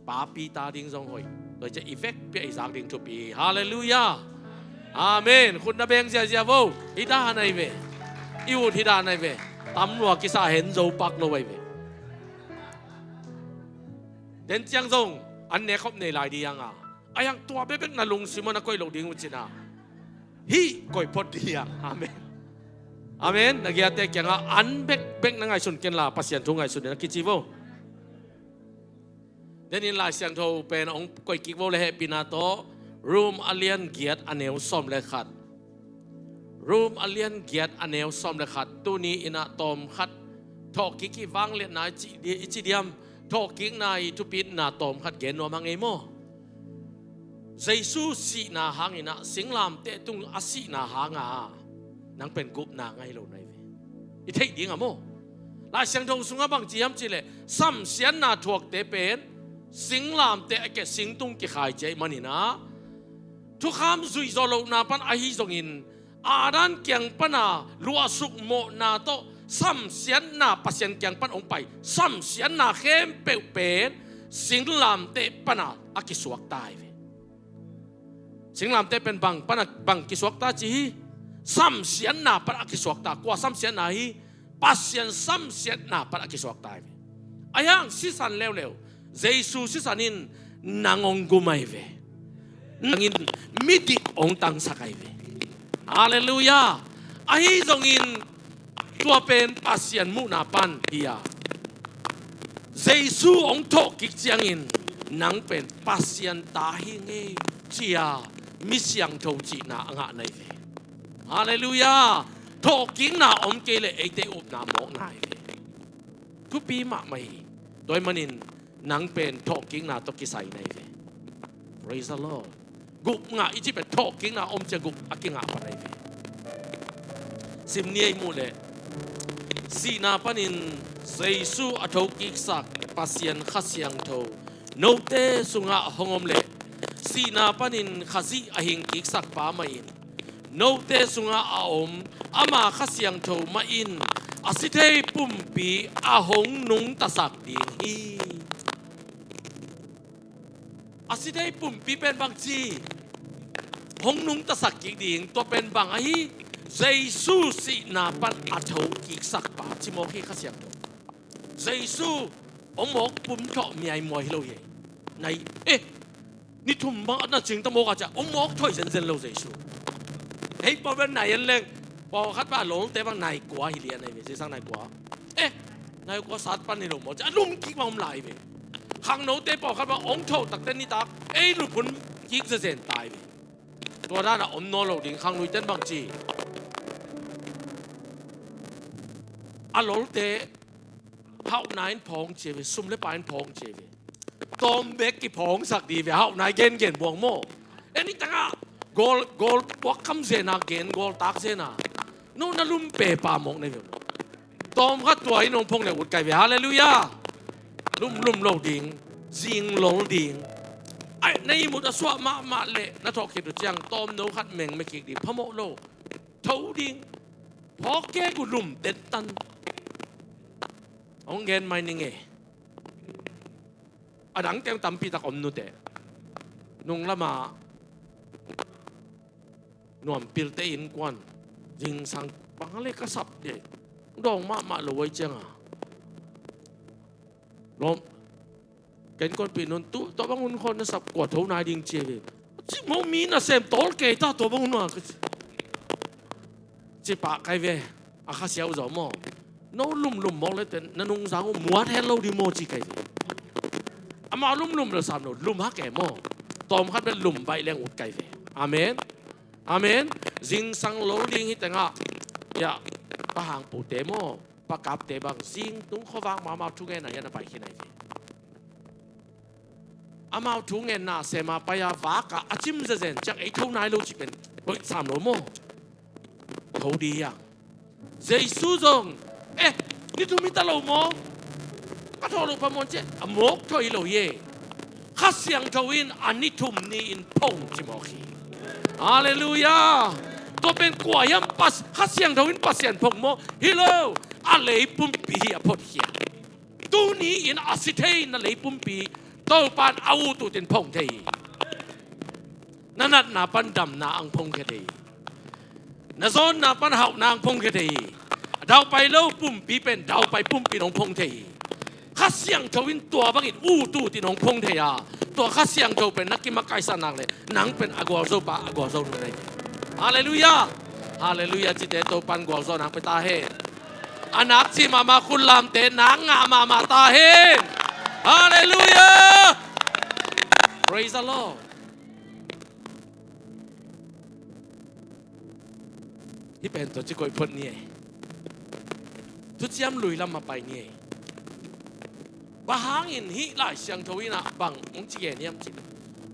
papi ta ding zong hoih. Tua ciah i vekpi a i zak ding thupi. Halleluiah. Amen. Khut na beng ziazia vo. Hi dan ahi ve. I ut hi dan ahi ve. Tam lua kisa hen zo pak lo ahi ve. Den ciang zong an nek khop nei lai ding a. A yang tua bekbek na lungsim a na koih loh ding uh cina. Hih koih phot ding a. Amen. Amen. Na giate kiangah an bekbek na ngaihsun ken la Pasian thu ngaihsun in a kici vo. Denin Lai Siangtho pen hong koih kik vo le hehpihna tawh Rom a lian giat a neu sawm le khat. Rom a lian giat a neu sawm le khat. Tuni in a tawm khat thawhkik hi vangliatna i ci, i ci diam. Thawhkikna i thupitna tawm khat gen nuam hang ei maw. Jesu sihna hangin a singlamteh tung a sihna hanga nang pen gupna ngah lo na hi ve. I theih ding a maw. Lai Siangtho sungah bang ci hiam cih leh samsiatna thuakte pen singlamteh a kia singtung kikhai ci ahih manin a thukham zuih zawh lohna pan ahi zongin Adam kiang pana luahsuk mawhna tawh samsiatna Pasian kiang pan hong pai samsiatna khempeuh pen singlamteh pana a kisuak ta hi ve. Singlamteh pen bang pana bang kisuak ta ci hi. Samsiatna pana a kisuak ta. Kua samsiatna hi? Pasian samsiatna pana a kisuak ta hi ve. A yang sisan leuleu Jesu sisan in nang hong gum ahi ve. Nangin midik hong tangsak ahi ve. Halleluiah. Ahi zongin tua pen Pasian muhna pan hi a. Jesu hong thawhkik ciangin nang pen Pasian ta hi ngei cia mi siangtho cihna a ngah na hi ve. Halleluiah. Thawhkikna om kei leh eite upna mawkna hi ve. Thupi mahmah hi. Tua ahih manin nang pen thawhkikna tawh kisai na hi ve. Praise the Lord. Guk ngah i cih pen thawhkikna om cia guk a kingah pan na hi ve. Sim ni ei muh leh sihna panin Jesu a thokiksak Pasian Kha Siangtho note sungah hong om leh sihna panin Khazih a hingkiksak pa mah in note sungah a om ama Kha Siangtho mah in a si thei pumpi a hong nungtasak ding hi. A si thei pumpi pen bang ci hong nungtasak kik ding tua pen bang ahi Jesu sihna pan a thokiksak pa ci mawk hi Kha Siangtho. Jesu hong mawk pum thawh miaimuai hi lo hi. Nai eh ni thum bang a na cing ta mawk a ciah hong mawk thoi zenzen lo Jesu. Hei pawlkhat nai en leng pawlkhat bang a lolte bang nai kua hi lian ahi ve. Zingsang nai kua? Eh nai kua sat pan hi lo maw ciah a lum kik bang om lai ve. Khangnote pawlkhat bang hong tho takte nitak ei luphun kik zenzen ta hi ve. Tua dan a om nawn lo ding khangnoite in bang ci a lolte hauhna in phawng ci ve, sum le pai in phawng ci ve. Tawm bek kiphawngsak ding ve, hauhna i gengen buang maw. Ei ni tangah gawl, gawl puak kham zena gen gawl tak zena no na lum pepa mawk na hi ve. Tawm khat tua in hong phawng le ut kai ve. Halleluiah. Lum lum lo ding, zing lol ding. Ai na ihmut a suah mahmah leh na thawh khit uh ciang tawm no khat mengme kik ding phamawh lo. Tho ding. Phawk kek uh lum tentan. Hong gen mai ning e. A dang teng tampi tak om nuteh. Nung lamah nuampilte innkuan zingsang bang le ka sap deh dawng mahmah lo ai cianga lawm. Ken konpih nun tu tua bang hun khon na sap kua tho nai ding cia ve. Cimo mi na sem tawl kei ta tua bang hun a ka ci. Ci pah kai ve. A kha siau zaw maw. No lumlum mawk le ten na nungzang uh muat hel lo ding maw ci kai ve. Amau lumlum lo sam lo lum hak e maw. Tawm khat bel lum baih leng ut kai ve. Amen. Amen. Zingsang lo ding hi tengah. Ya, pa hang pute maw. Pa kapte bang zing tung khuavak mahmah thungen a hian a pai khin ai ve. Amau thungen na sema pai a vak a a cim zezen ciang ei tho nai lo ci pen. Hoih sam lo maw. Tho di hiang. Jesu zong, eh, ni thum hi ta lo maw. Ka tho lo pa mawn ciah a mawk tho hi lo hi e. Kha Siangtho in a ni thum ni in phong ci mawk hi. Halleluiah. Tua pen kua hiam pas Kha Siangtho in Pasian phong maw. Hi lo. A lei pumpi hi a phot khia. Tuni in a si thei na lei pumpi Topan a ut utin phong thei hi. Na natna pan damna ang phong khia thei hi. Na zawnna pan hauhna ang phong khia thei hi. A daupai lo pumpi pen daupai pumpi in hong phong thei hi. Kha Siangtho in tua bangin ut utin hong phong thei a, tua Kha Siangtho pen na kimakaihsak nak le nang pen a gualzo pa a gualzo nu nei. Halleluiah. Halleluiah. Cite Topan gualzo nang pe ta hen. A nak ci mahmah khut lamte nak ngah mahmah ta hen. Halleluiah. Praise the Lord. Hih pen tua ci koih phot ni ei. Thuciam lui lam a pai ni ei. Bang hangin hih Lai Siangtho in ah bang hong ci gen hiam cin,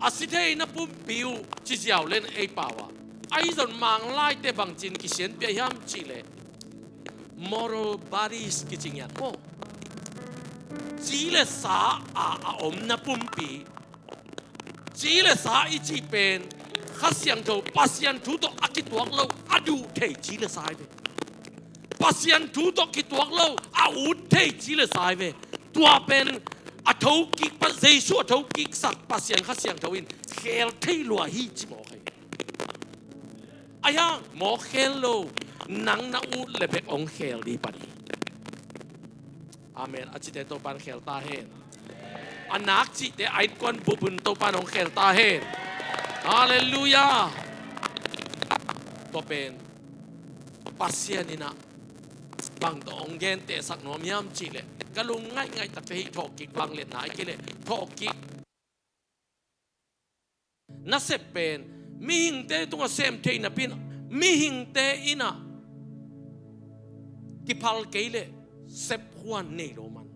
a si thei na pumpi uh ci ziau len ei pau ah. Ahi zong Mang laite bang cin kisianpia hiam cih leh moral bodies kici ngiat maw. Ci le sa a a om na pumpi. Ci le sa i cih pen Kha Siangtho Pasian thu tawh a kituak lo a duh thei ci le sa hi ve. Pasian thu tawh kituak lo a ut thei ci le sa hi ve. Tua pen a thokik pa Jesu a thokiksak Pasian Kha Siangtho in khel thei lua hi ci mawk hi. Ahi hang mawk khel lo nang na ut le bek hong khel dih pan hi. Amen. A cite Topan khel ta hen. A nak cihte a innkuan bupun Topan hong khel ta hen. Halleluiah. Tua pen Pasian in ah bang tawh hong gentehsak nuam hiam cih leh ka lung ngaihngaih takte hih thawhkik bang letna a kei leh thawhkik nasep pen mihingte tungah sem thei napi in mihingte in ah kiphal kei leh sep huan nei lo man.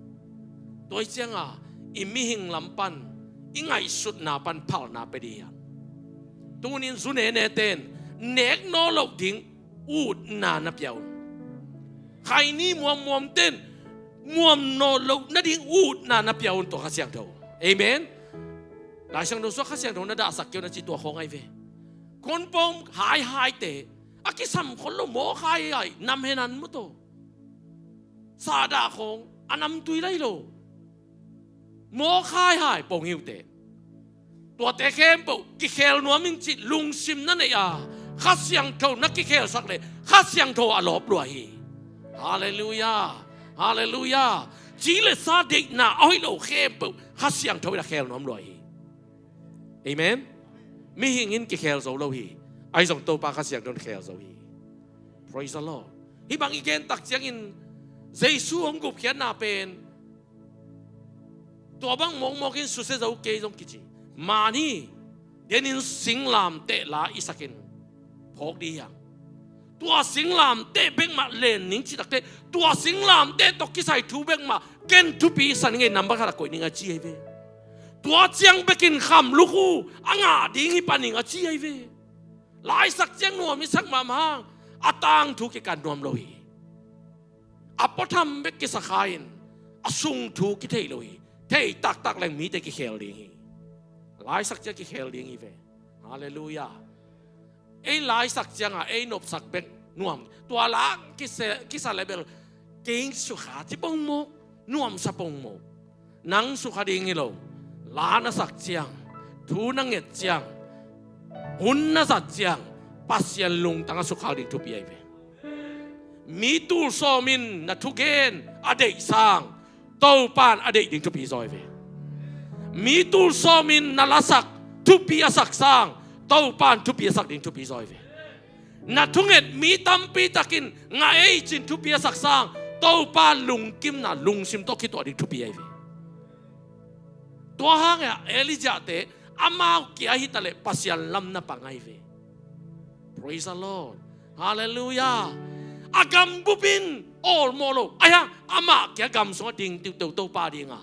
Tua hi cianga i mihing lam pan i ngaihsutna pan phalna pe dih hiam? Tunin zu nene ten nek nawn loh ding utna na pia un. Khaini muammuam ten muam nawn loh nading utna na pia un tua Kha Siangtho. Amen. Lai Siangtho sua Kha Siangtho na dahsak keu na ci tua khawng ahi ve. Konpawm haihaite a kisam khol lo mawk haihai nam henan maw taw. Sahdah khawng a namtui lai lo. Mawk haihai pong hiute. Tuate khempeuh kikhel nuam in cih lungsim na neih a Kha Siangtho na kikhelsak leh Kha Siangtho a lawp lua hi. Halleluiah. Halleluiah. Ci le sa deihna a hoih lo khempeuh Kha Siangtho in a khel nuam lua hi. Amen. Mihing in kikhel zo lo hi. Ahi zong Topa Kha Siangtho in khel zo hi. Praise the Lord. Hih bang i gen tak ciangin Jesu hong gupkhiatna pen tua bang mawkmawk in susia zo kei zong kici. Mani denin singlamteh la i sakin phawk dih hiam? Tua singlamteh bekmah len ning ci takte tua singlamteh tawh kisai thu bekmah ken thupi i sa ning ei, nambat khat a koih ning a ci ahi ve. Tua ciang bekin khamluk uh a ngah ding hi pan ning a ci ahi ve. Laisak ciang nuam i sak mahmah hang a tangthu kikan nuam lo hi. A puatham bek kisa kha in a sung thu kithei lo hi. Thei taktak leng mite kikhel ding hi. Laisak ciang kikhel ding hi ve. Halleluiah. Ei laisak cianga ei nopsak bek nuam. Tua la kisa, kisa le bel kei sukha ci pongmawk, nuamsa pongmawk. Nang sukha ding hi lo. La na sak ciang thu na nget ciang, hun na zat ciang, Pasian lungtang a sukhak ding thupi ahi ve. Mi tul sawmin na thugen a deih sang, Topan a deih ding thupi zaw hi ve. Mi tul sawmin na lasak thupi a sak sang, Topan thupi a sak ding thupi zaw hi ve. Na thunget mi tampi takin ngah ei cin thupi a sak sang, Topa lungkimna lungsim tawh kituah ding thupi ahi ve. Tua hangah Elijah te amau kia hi taleh Pasian lam na pang ahi ve. Praise the Lord. Hallelujah. A gam bupin awlmawh lo. Ahi hang amah kia gam sungah ding tiuhteu Topa dinga,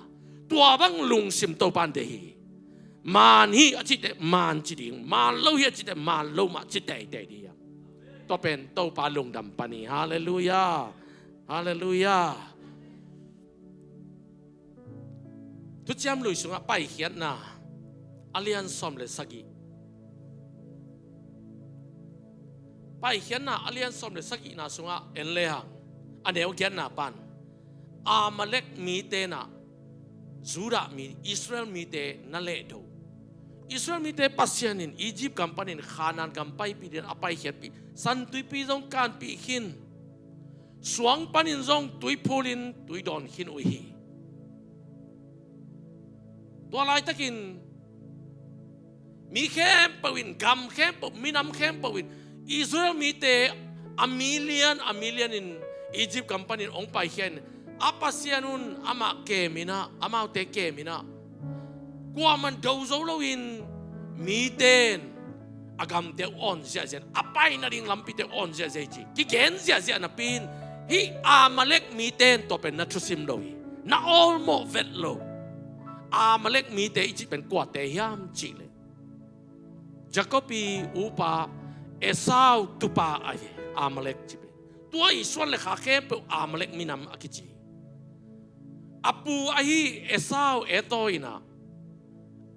tua bang lungsim Topan deih hi. Maan hi a cihte maan ci ding, maan lo hi a cihte maan lo mah ci teitei ding hi. Tua pen Topa lungdam pan hi. Hallelujah. Hallelujah. Thuciam Lui sungah Paikhiatna a lian sawm le sagih. Paikhiatna a lian sawm le sagihna sungah en lehang, a neu giatna pan Amalek mite na Judah mi, Israel mite na lehdo. Israel mite Pasian in Egypt gam panin Khanaan gam paipih dingin a paikhiatpih, San Tuipi zong kanpih khin, suang panin zong tui phulin tui dawn khin uh hi. Tua laitakin mi khempeuh in, gam khempeuh, minam khempeuh in Israel mite a million a million in Egypt gam panin hong paikhia in, a Pasian un amah kemin ah, amaute kemin ah, kuaman do zo loin mite in a gamte uh awn ziahziah, a pai nading lampite uh awn ziahziah hi ci. Kigen ziahziah napi in hih Amalek mite in tua pen na thusim lo hi. Na awlmawh vet lo. Amalek mite i cih pen kuate hiam cih leh, Jacob i upa Esau tupa ahi Amalek cih pen. Tua i suan le kha khempeuh Amalek minam a kici. A pu ahi Esau Etaw in ah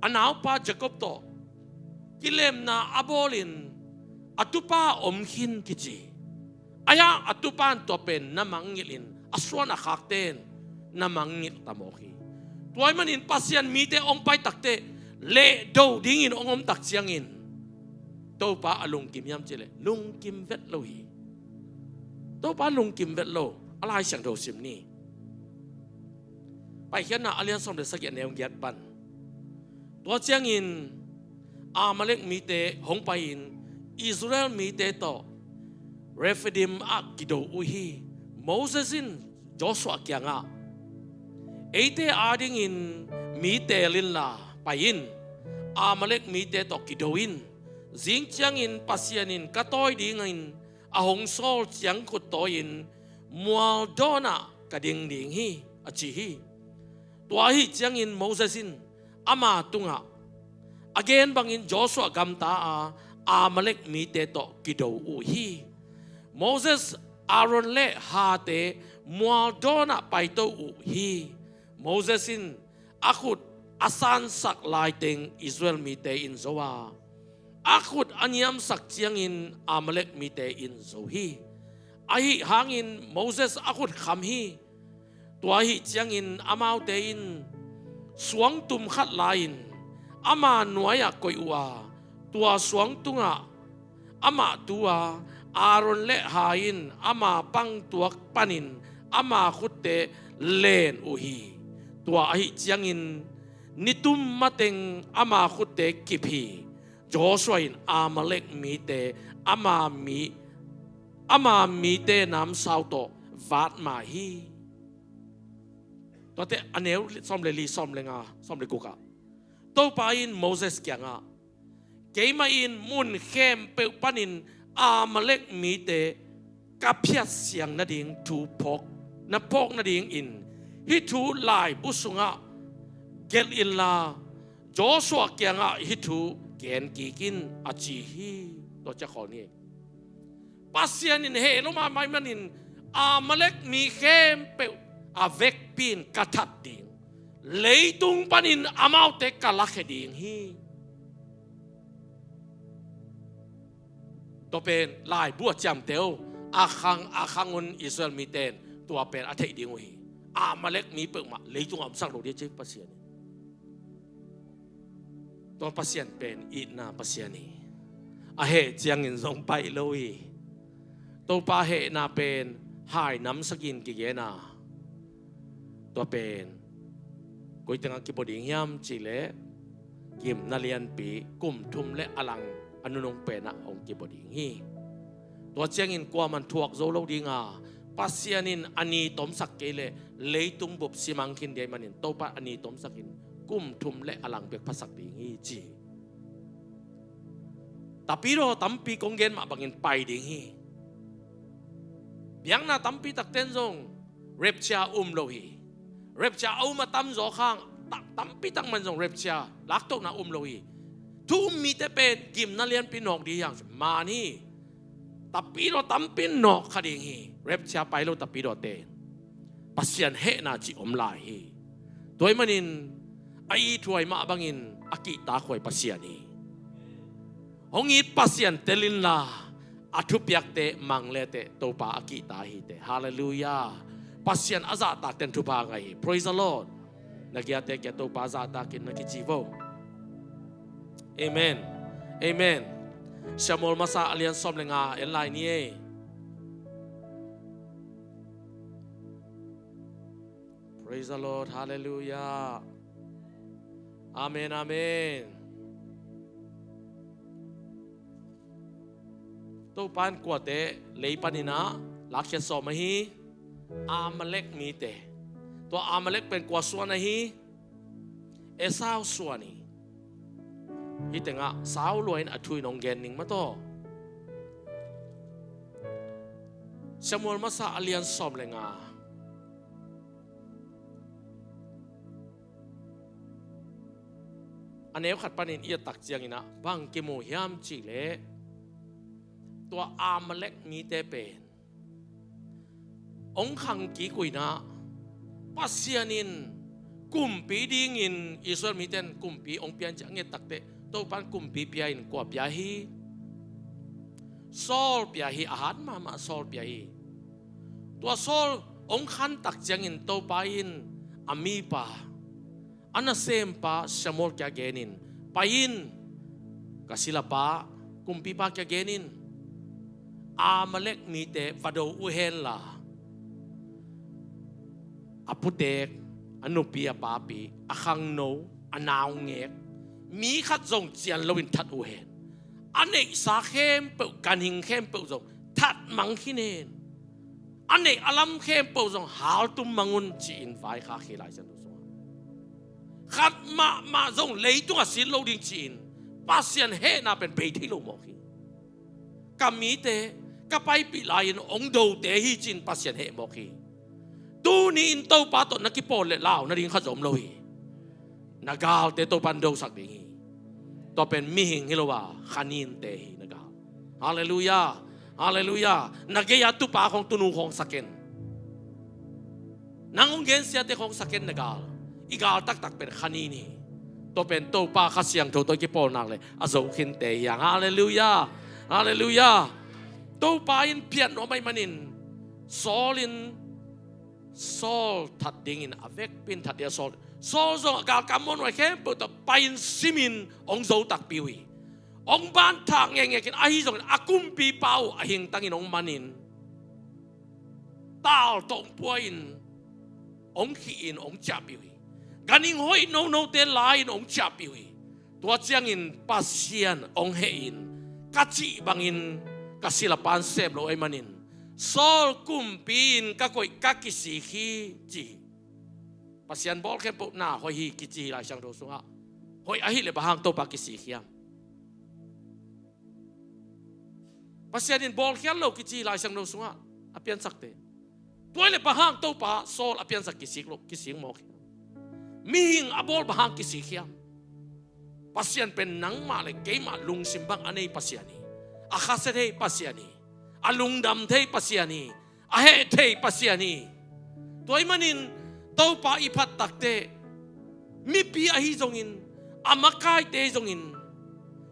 a naupa Jacob tawh kilemna a bawlin a tupa om khin kici. Ahi hang a tupa in tua pen na mangngilhin, a suan a khakte in na mangngilh ta mawk hi. Tua ahih manin Pasian mite hong pai takteh lehdo dingin hong om tak ciangin Topa a lungkim hiam cih leh lungkim vet lo hi. Topa lungkim vet lo. A Lai Siangtho sim ni. Paikhiatna a lian sawm le sagih a neu giat pan. Tua ciangin Amalek mite hong pai-in Israel mite tawh Rephidim ah kido uh hi. Moses in Joshua kiangah, eite adingin mi teel inla pai in, Amalek mite tawh kido in. Zing ciangin Pasian in ka tawi dingin a hong sawl ciangkhut tawi-in mual dawnah ka ding ding hi, a ci hi. Tua ahi ciangin Moses in ama tungah a gen bangin Joshua gamta a Amalek mite tawh kido uh hi. Moses, Aaron le Hurte mual dawnah paito uh hi. Moses in a khut a sansak laiteng Israel mite in zo a, a khut a niamsak ciangin Amalek mite in zo hi. Ahi hangin Moses a khut kham hi. Tua ahi ciangin amaute in suangtum khat la-in ama nuai-ah koih uh a, tua suang tungah amah tu a, Aaron le Hur in ama pangtuak panin ama khutte len uh hi. Tua ahi ciangin nitum mateng ama khutte kip hi. Joshua in Amalek mite ama mi, ama mite namsau tawh vat mah hi. Tuate a neu sawm le li, sawm le nga, sawm le guk ah Topa in Moses kiangah, keimah in mun khempeuh panin Amalek mite ka phiat siang nading thu phawk, na phawk nadingin hih thu laibu sungah gelh inla, Joshua kiangah hih thu gen kik in, a ci hi. Tua ciah khawl ni. Pasian in heh lo mahmah ahih manin Amalek mi khempeuh a vekpi in ka that ding, leitung panin amaute ka lakhia ding hi. Tua pen laibu a ciamteh uh, a khang a khang un Israel mite in tua pen a theih ding uh hi. Amalek mi peuhmah leitungah omsak lo ding ci Pasian in. Tua Pasian pen itna Pasian hi. A heh ciangin zong baih lo hi. Topa hehna pen hai namsakin kigen a, tua pen koi tengah kibua ding hiam cihleh gimna lianpi kum thum le a lang a nunung penah hong kibua ding hi. Tua ciangin kuaman thuak zo lo ding a, Pasian in a ni tomsak kei leh leitung bup simang khin ding ahih manin Topa a ni tomsakin kum thum le a lang bek phasak ding hi ci. Tapidaw tampi kong gen mah bangin pai ding hi. Biakna tampi takten zong rapture um lo hi. Rapture a um a tamzaw khang, ta- tampi tak man zong rapture laktokna um lo hi. Thu um mite pen gimna lianpi nawk ding hi hang, man hi. Tapidaw tampi nawk kha ding hi. Rapture pai lo tapidawte Pasian hehna cih om lai hi. Tua ahih manin a ithuai mah bangin a kihtakhuai Pasian hi. Hong it Pasian tel inla, a thupiakte mang leteh Topa a kihta hi teh. Halleluiah. Pasian a zahtakten thupha ngah hi. Praise the Lord. Na giate kia Topa zahtakin na kici vo. Amen. Amen. Samuel masa a lian sawm le nga en lai ni ei. Praise the Lord. Halleluiah. Amen, amen. Topa in kuate lei panin ah lakkhiat sawm ahi? Amalek mite. Tua Amalek pen kua suan ahi? Esau suan hi. Hih tengah sau lua in a thu in hong gen ning mataw. Samuel masa a lian sawm le nga, a neu khat panin i et tak ciangin ah bang kimu hiam cihleh, tua Amalek mite pen hong khang kik uh in ah, Pasian in kumpi dingin Israel mite in kumpi hong pia in ci a nget takteh, Topa in kumpi pia in kua pia hi? Saul pia hi. A hat mahmah Saul pia hi. Tua Saul hong khan tak ciangin Topa in a mipa, a nasempa Samuel kia genin, pai in, ka silapa kumpipa kia genin, Amalek mite va do uh henla, a putek, a nupi, a papi, a khangno, a naungek, mi khat zong cian loin that uh hen. A neihsa khempeuh, ganhing khempeuh zong that mang khin hen. A neih a lam khempeuh zong haltum mang un ci-in vaikhak hi Lai Siangtho sungah. Khat mahmah zong leitungah sit lo ding ci-in Pasian hehna pen bei thei lo mawk hi. Ka mite, ka paipih lai-in hong dote hi ci-in Pasian heh mawk hi. Tuni-in Topa tawh na kipawl leh lau nading khat zong om lo hi. Na galte Topa in dosak ding hi. Tua pen mihing hi lo a, kha ninte hi na gal. Halleluiah. Halleluiah. Na gei-a tupa khawng, tunu khawng sa ken. Nang hong gensiate khawng sa ken na gal. I gal taktak pen kha nin hi. Tua pen Topa Kha Siangtho tawh i kipawl nak leh a zo khinte hi hang. Halleluiah. Halleluiah. Topa in pian nuam ahih manin Saul in Saul that dingin a vekpi in that ding a Saul. Saul zong a galkap muanhuai khempeuh tawh pai-in simin hong zo takpi uh hi. Hong banthak ngekngek in, ahi zongin a kumpipa uh a hingtangin hong manin, tal tawh hong pua-in hong khih in hong ciahpih uh hi. Ganhing hoih nonote la-in hong ciahpih uh hi. Tua ciangin Pasian hong heh in, ka cih bangin ka silapa in sep lo ahih manin Saul kumpi-in ka koih, ka kisik hi, ci hi. Pasian bawl khempeuh na hoih hi kici hi Lai Siangtho sungah. Hoih ahih leh bang hang Topa kisik hiam? Pasian in bawlkhial lo kici hi Lai Siangtho sungah a piansakte. Tua ahih leh bang hang Topa Saul a piansak kisik lo, kisik mawk hiam? Mihing a bawl bang hang kisik hiam? Pasian pen nangmah le keimah lungsim bang a nei Pasian hi. A khasia thei Pasian hi. A lungdam thei Pasian hi. A heh thei Pasian hi. Tua ahih manin Topa i phat takteh, mipi ahi zongin, a makaite zongin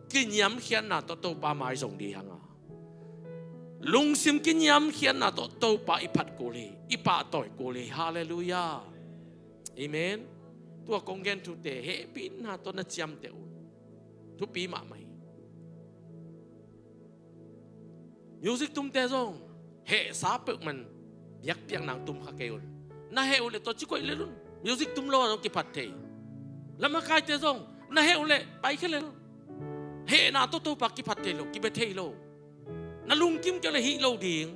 kiniamkhiatna tawh Topa mai zong ding hi hang a, lungsim kiniamkhiatna tawh Topa i phat kul hi, i pahtawi kul hi. Halleluiah. Amen. Tua kong gen thute hehpihna tawh na ciamteh un. Thupi mahmah hi. Music tumte zong hehsa peuhmah in biakpiakna tum kha kei un. Na heh uh leh tua ci koih lel un. Music tum lo a zong kiphat thei. Lamakaite zong na heh uh leh paikhia lel un. Hehna tawh Topa kiphat thei lo, kibia thei lo. Na lungkim kei uh leh hih lo ding.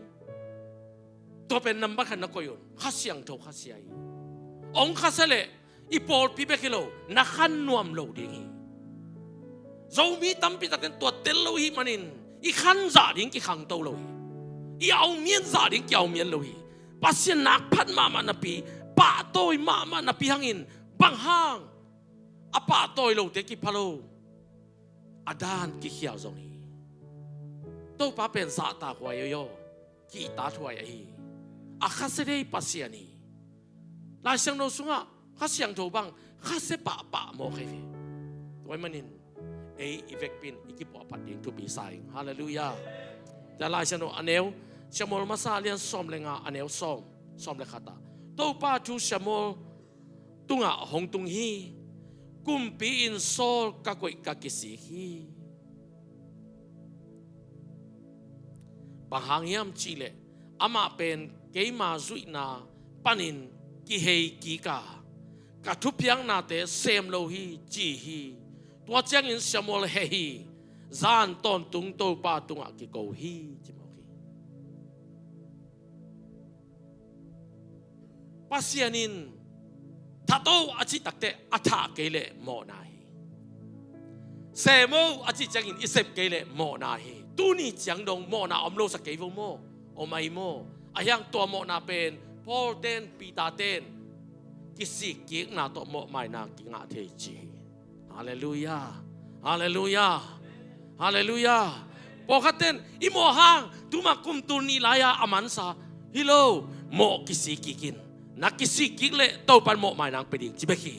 Tua pen nambat khat na koih un. Kha Siangtho khasia hi. Hong khasia leh i pawlpi bek hi lo, na khan nuam lo ding hi. Zomi tampi takin tua tel lo hi manin i khan zah ding kikhangto lo hi. I aumyan zah ding kiaumyan lo hi. Pasian nakphat mahmah napi, pahtawi mahmah napi hangin bang hang a pahtawi lote kipha lo, a dan kikhial zong hi. Topa pen zahtak huai ahi aw, kihtak huai ahi. A khasia dei Pasian hi. Lai Siangtho sungah Kha Siangtho bang khasia pahpah mawk ahi ve. Tua ahih manin ei i vekpi in i kipuahphat ding thupi sa ing. Halleluiah. Tua Lai Siangtho a neu, Samuel masa lian sawm le nga a neu sawm, sawm le khat ah, Topa thu Samuel tungah hong tung hi. Kumpi in Saul ka koih ka kisik hi. Bang hang hiam cihleh amah pen keima zuihna panin kihei kik a, ka thupiaknate sem lo hi ci hi. Tua ciangin Samuel heh hi. Zan tawntung Topa tungah kiko hi ci mawk hi. Pasian in thato a cih takteh a thah kei leh mawhna hi. Sem o a cih ciangin i sep kei leh mawhna hi. Tuni ciang dong mawhna om lo sa kei vo maw? Om ahi maw? Ahi hang tua mawhna pen Paul ten, Peter ten kisik kikna tawh mawhmaina kingah thei ci hi. Halleluiah. Halleluiah. Halleluiah. Pawlkhat ten i mawh hang tuma kum tul nih lai-a a mansa hi lo, mawh kisik kik in. Na kisik kik leh Topan mawhmaina hong pia ding ci bek hi.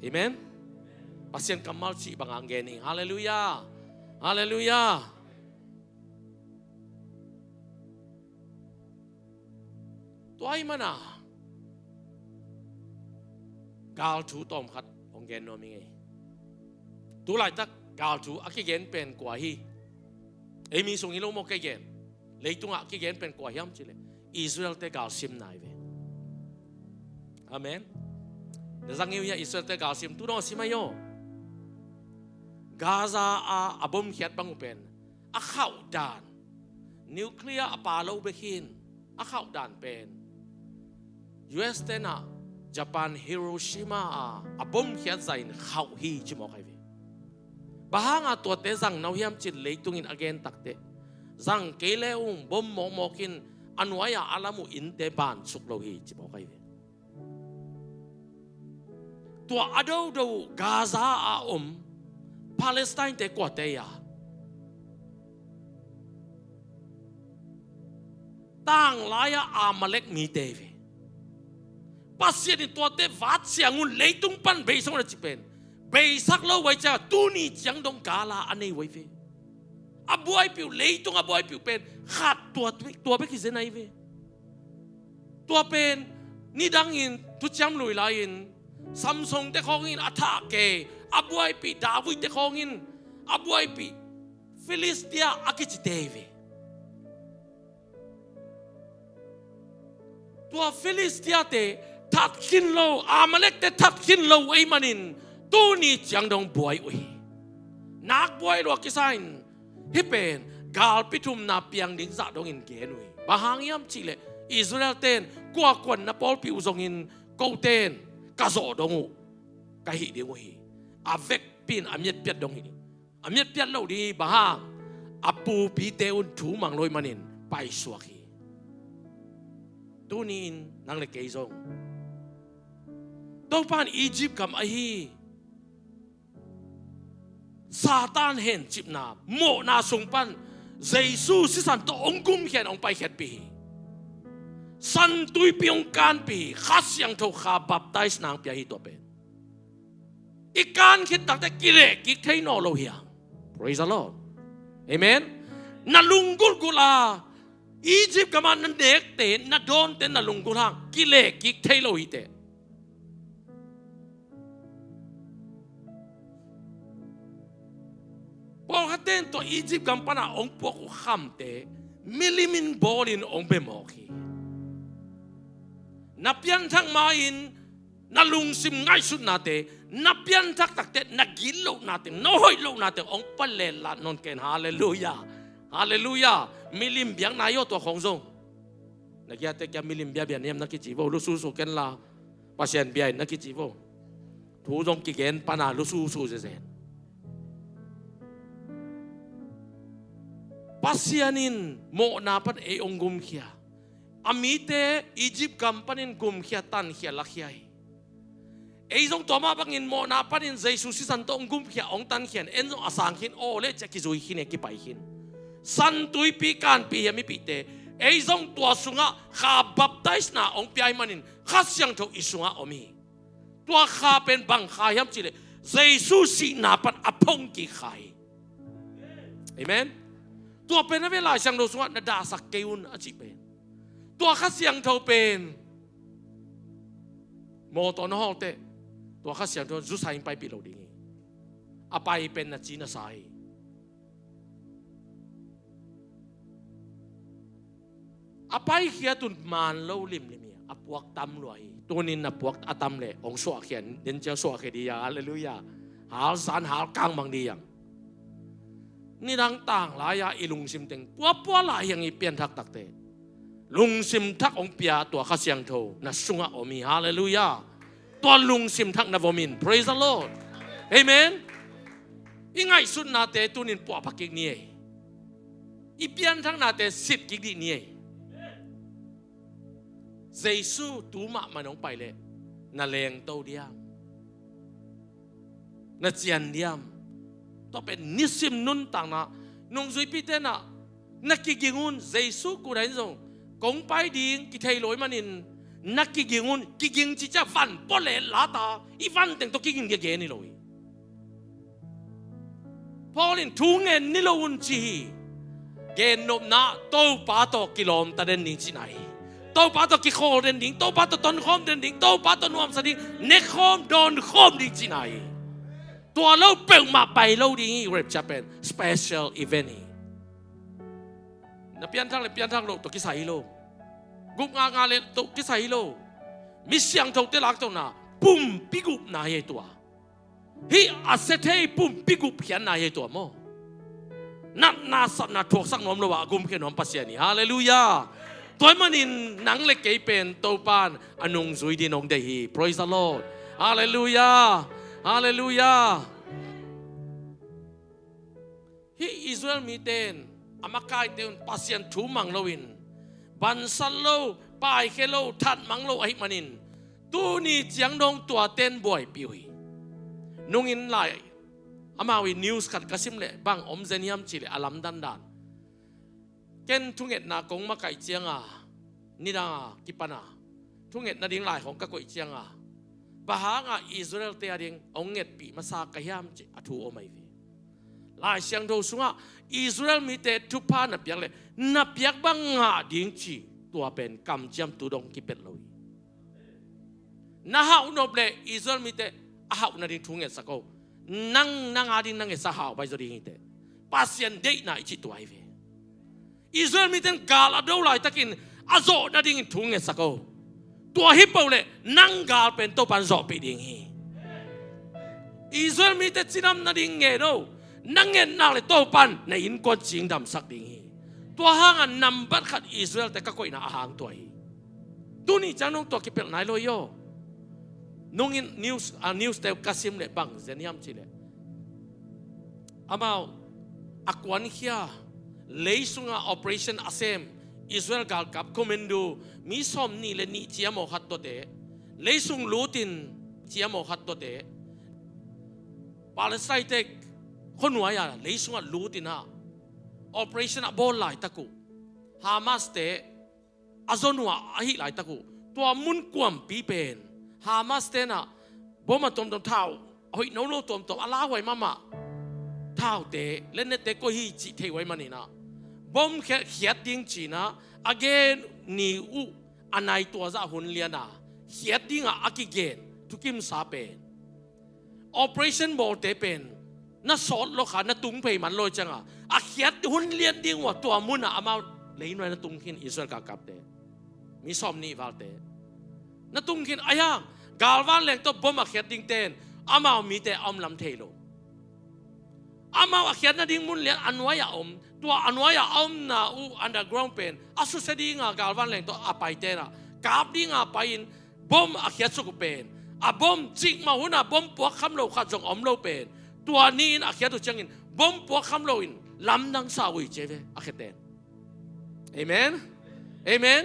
Amen. Pasian kammal cih bang hang gen ing. Halleluiah. Halleluiah. Tua ahih manin gal thu tawmkhat hong gen nuam ing ei. Tu laitak gal thu a kigen pen kua hi? Ei mi sung hi lo maw kei gen? Leitungah a kigen pen kua hiam cihleh Israelte gal sim nai ve. Amen. Na zang hi uh hia Israelte gal sim? Tu dong a sim ahi aw. Gaza a a bomkhiat bang uh pen a khauh dan, nuclear a pa lo bek hi in, a khauh dan pen U S ten ah Japan Hiroshima a a bomkhiat zah in khauh hi ci mawk ahi ve. Bang hanga tuate zang na uh hiam cih leitung in a gen takteh, zang kei le ung bom mawkmawk in a nuai-a a lam uh innte bansuk lo hi ci mawk ahi ve. Tua a dodo uh Gaza a om Palestine-te kuate hia? Tanglai-a Amalek mite hi ve. Pasian in tuate vat siang un, leitung pan beisak un a ci pen beisak lo uh ahi ciangin tuni ciang dong gal a nei uh ahi ve. A buaipih uh, leitung a buaipih uh pen khat tua, tua bek hi zen ahi ve. Tua pen nidangin Thuciam Lui lai-in Samson-te khawngin a thah kei, a buaipih David-te khawngin a buaipih Filistia a kicite hi ve. Tua Filistia-te that khin lo, Amalek-te that khin lo ahih manin tuni ciang dong buai uh hi. Nak buai lua kisa in hih pen galpi thumna piang ding zah dongin gen uh hi. Bang hang hiam cihleh Israel-te in kuakuan na pawlpi uh zongin kote in ka zawh dong uh ka hih ding uh hi. A vekpi in a miatpiat dong hi. A miatpiat loh ding hi. Bang hang? A pupite un thu mang lo ahih manin paisuak hi. Tuni-in nang le kei zong Topa in Egypt gam ahi Satan hencipna mawhna sung pan Jesu sisan tawh hong gumkhia in hong paikhiatpih hi. San Tuipi hong kanpih hi. Kha Siangtho Kha baptize nang pia hi. Tua pen i kan khit takteh kileh kik thei nawn lo hi hang. Praise the Lord. Amen. Na lunggulhgulh a Egypt gam ah na nekte, na dawnte na lunggulh hang kileh kik thei lo hi teh. Ten tua Egypt gam pana hong puak uh khamte milim in bawlin hong bemawk hi. Na pianthak ma-in na lungsim ngaihsutnate, na pianthak takte, na gitlohnate, na hoih lohnate hong paletlah nawn ken. Halleluiah. Halleluiah. Milim biakna hi aw tua khong zong. Na kiate kia milim biabia niam na kici vo, lususu kenla Pasian bia in na kici vo. Thu zong kigen pana lususu zezen. Pasian in mawhna pan ei hong gumkhia. A mite Egypt gam panin gumkhia, tankhia, lakhia hi. Ei zong tua mah bangin mawhna panin Jesu sisan tawh hong gumkhia, hong tankhia in, en zong a sang khin, aw le ciah kizui khin e, kipai khin. San Tuipi kanpih hiam i pihte, ei zong tua sungah Kha baptisena hong pia ahih manin Kha Siangtho i sungah om hi. Tua Kha pen bang Kha hiam cihleh Jesu sihna pan a phongkik Kha hi. Amen. Tua pen a ve Lai Siangtho sungah na dahsak kei un a cih pen. Tua Kha Siangtho pen mawtaw na hawl teh, tua Kha Siangtho zusa in paipih lo ding hi. A pai pen na ci na sa hi. A paikhiat un man lo limlim hi. A puak tam lua hi. Tunin na puak a tam leh hong suahkhia, den ciang suahkhia di hiang. Halleluiah. Halsan halkang mang di hiang. Nidang tang lai-a i lungsim teng puapua lai hiang i pianthak takte. Lungsim thak hong pia tua Kha Siangtho na sungah om hi. Halleluiah. Tua lungsim thak na vom in. Praise the Lord. Amen. I ngaihsutnate tunin puahpha kik ni ei. I pianthaknate sit kik dih ni ei. Jesu tu mahmah in hong pai leh na lengto diam? Na cian diam? Tua pen nisim nuntakna, nungzuipite na, na kiging un. Jesu kut ah in zong kong pai ding kithei lo ahih manin na kiging un. Kiging cih ciang van pua leh lata i van teng tawh kiging ding a gen hi lo hi. Paul in thu ngen ni lo un ci hi. Gennopna Topa tawh kilawmta den ding cihna hi. Topa tawh kikhawl den ding, Topa tawh tonkhawm den ding, Topa tawh nuamsa ding, nekkhawm dawnkhawm ding cihna hi. Tua lo peuhmah pai lo ding hi. Rapture pen special event hi. Na pianthak le pianthak loh tawh kisai hi lo. Gup ngakngak le tawh kisai hi lo. Mi siangthote laktohna pumpi gupna hi tua. Hih a sia thei pumpi gupkhiatna hi tua maw. Natna satna thuaksak nuam lo ah a gumkhia nuam Pasian hi. Halleluiah. Tua ahih manin nang le kei pen Topa'n a nungzui dingin hong deih hi. Praise the Lord. Halleluiah. Halleluiah. Hih Israel mite in a makaite un Pasian thu mang loin, bansat lo, paikhia lo, thatmang lo ahih manin tuni ciang dong tuate in buaipih uh hi. Nungin lai amau i news khat ka sim leh bang om zen hiam cihleh a lamdang dan. Ken thungetna kong makaih cianga, nidanga kipana thungetna ding lai khawng ka koih cianga, bang hanga Israel-te ading hong ngetpih masa ka hiam cih a thu om ahi ve. Lai Siangtho sungah Israel mite thupha na piak leh na piak bang ngah ding ci, tua pen kamciam tu dong kipet lo hi. Na hauh nop leh Israel mite a hauh nading thu ngetsak o. Nang, nang ading na ngetsak hauh pai zaw ding hi teh. Pasian deihna i cih tua hi ve. Israel mite in gal a do laitakin a zawh nadingin thu ngetsak o. Tua hi peuh leh nang gal pen Topa'n zawhpih ding hi. Israel mite cinam nading ngen o. Na nget nak leh Topa'n na innkuan cingdamsak ding hi. Tua hanga nambat khat Israel-te ka koihna a hang tua hi. Tuni ciang nong tua kipelh nai lo hi aw. Nungin news, a news-te ka sim leh bang zen hiam cihleh, amau a kuankhia, lei sunga operation a sem Israel galkap commando mi sawmnih le nih ciamaw khat tuate, lei sung lutin ciamaw khat tuate, Palestine-te khuanuai-a lei sungah lutin ah operation a bawl laitak uh, Hamas-te a zon uh ah ahih laitak uh, tua mun kuampi pen Hamas-te in ah bom a tuamtuam, thau a hoih nono tuamtuam, a lauhuai mahmah thaute, lennette koi hi cih thei uh ahih manin ah, bom khiat, khiat ding ci-in ah a gen ni uh a nai tua zah hun lian a khiat dingah a kigen thukimsa pen, operation bawlte pen na sawt lo kha, na tung phei man lo cianga, a khiat hun lian ding uh a tua munah amau leinuai na tung khin, Israel galkapte, mi sawm nih valte na tung khin. Ahi hang galvan leng tawh bom a khiat dingte in amau mite a om lam thei lo. Amau a khiat nading mun lian a nuai-ah om, tua a nuai-ah a omna uh underground pen a susia dinga galvan leng tawh a paite inah kap dinga pai-in bom a khiatsuk uh pen, a bom cikmah hunah bom puak kham lo khat zong a om lo pen, tua ni-in a khiat uh ciangin bom puak kham loin lamdang sa uh hi ci ve a khiatte in. Amen. Amen.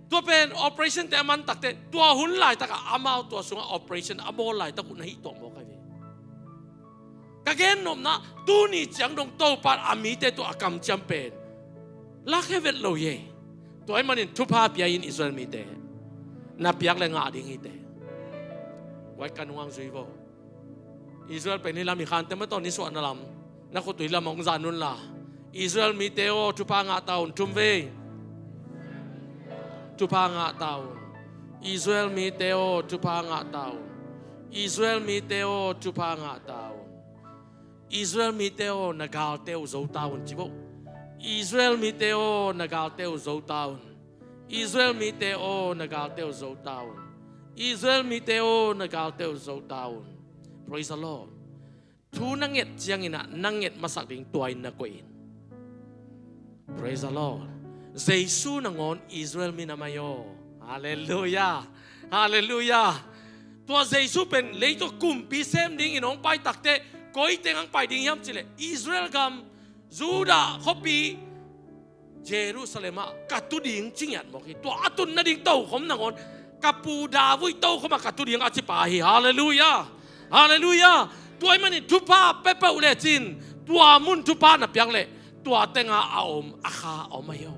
Tua pen operation te a man takte, tua hun laitakah amau tua sungah operation a bawl laitak uh na hih tuak mawk ahi ve. Ka gennopna, tuni ciang dong Topa in a mite tua a kamciam pen lakhia vet lo hi. Tua ahih manin thupha pia in Israel mite, na piak le ngah ding hi teh. Guai ka nungang zui vo. Israel pen hi lam hi khante mah tawh nisuahna lam, na khutui lam hong zan unla. Israel mite aw, thupha ngah ta un, thum vei. Thupha ngah ta un. Israel mite aw, thupha ngah ta un. Israel mite aw, thupha ngah ta un. Israel mite aw, na galte uh zo ta un ci vo. Israel mite aw, na galte uh zo ta un. Israel mite aw, na galte uh zo ta un. Israel mite aw, na galte uh zo ta un. Praise the Lord. Thu na nget ciangin ah na nget masak ding tua in na koih in. Praise the Lord. Jesu nangawn Israel minam ahi aw. Halleluiah. Halleluiah. Tua Jesu pen leitung kumpi sem dingin hong pai takte, koi teng hong pai ding hiam cih leh Israel gam, Judah khuapi, Jerusalem ah ka tu ding ci ngiat mawk hi. Tua a tun nading tokhom nangawn, ka pu David tokhom ah ka tu ding a ci pa hi. Halleluiah. Halleluiah. Tua ahih manin thupha pia peuh lecin, tua mun thupha na piak leh tua tenga a om, a kha a om ahi aw.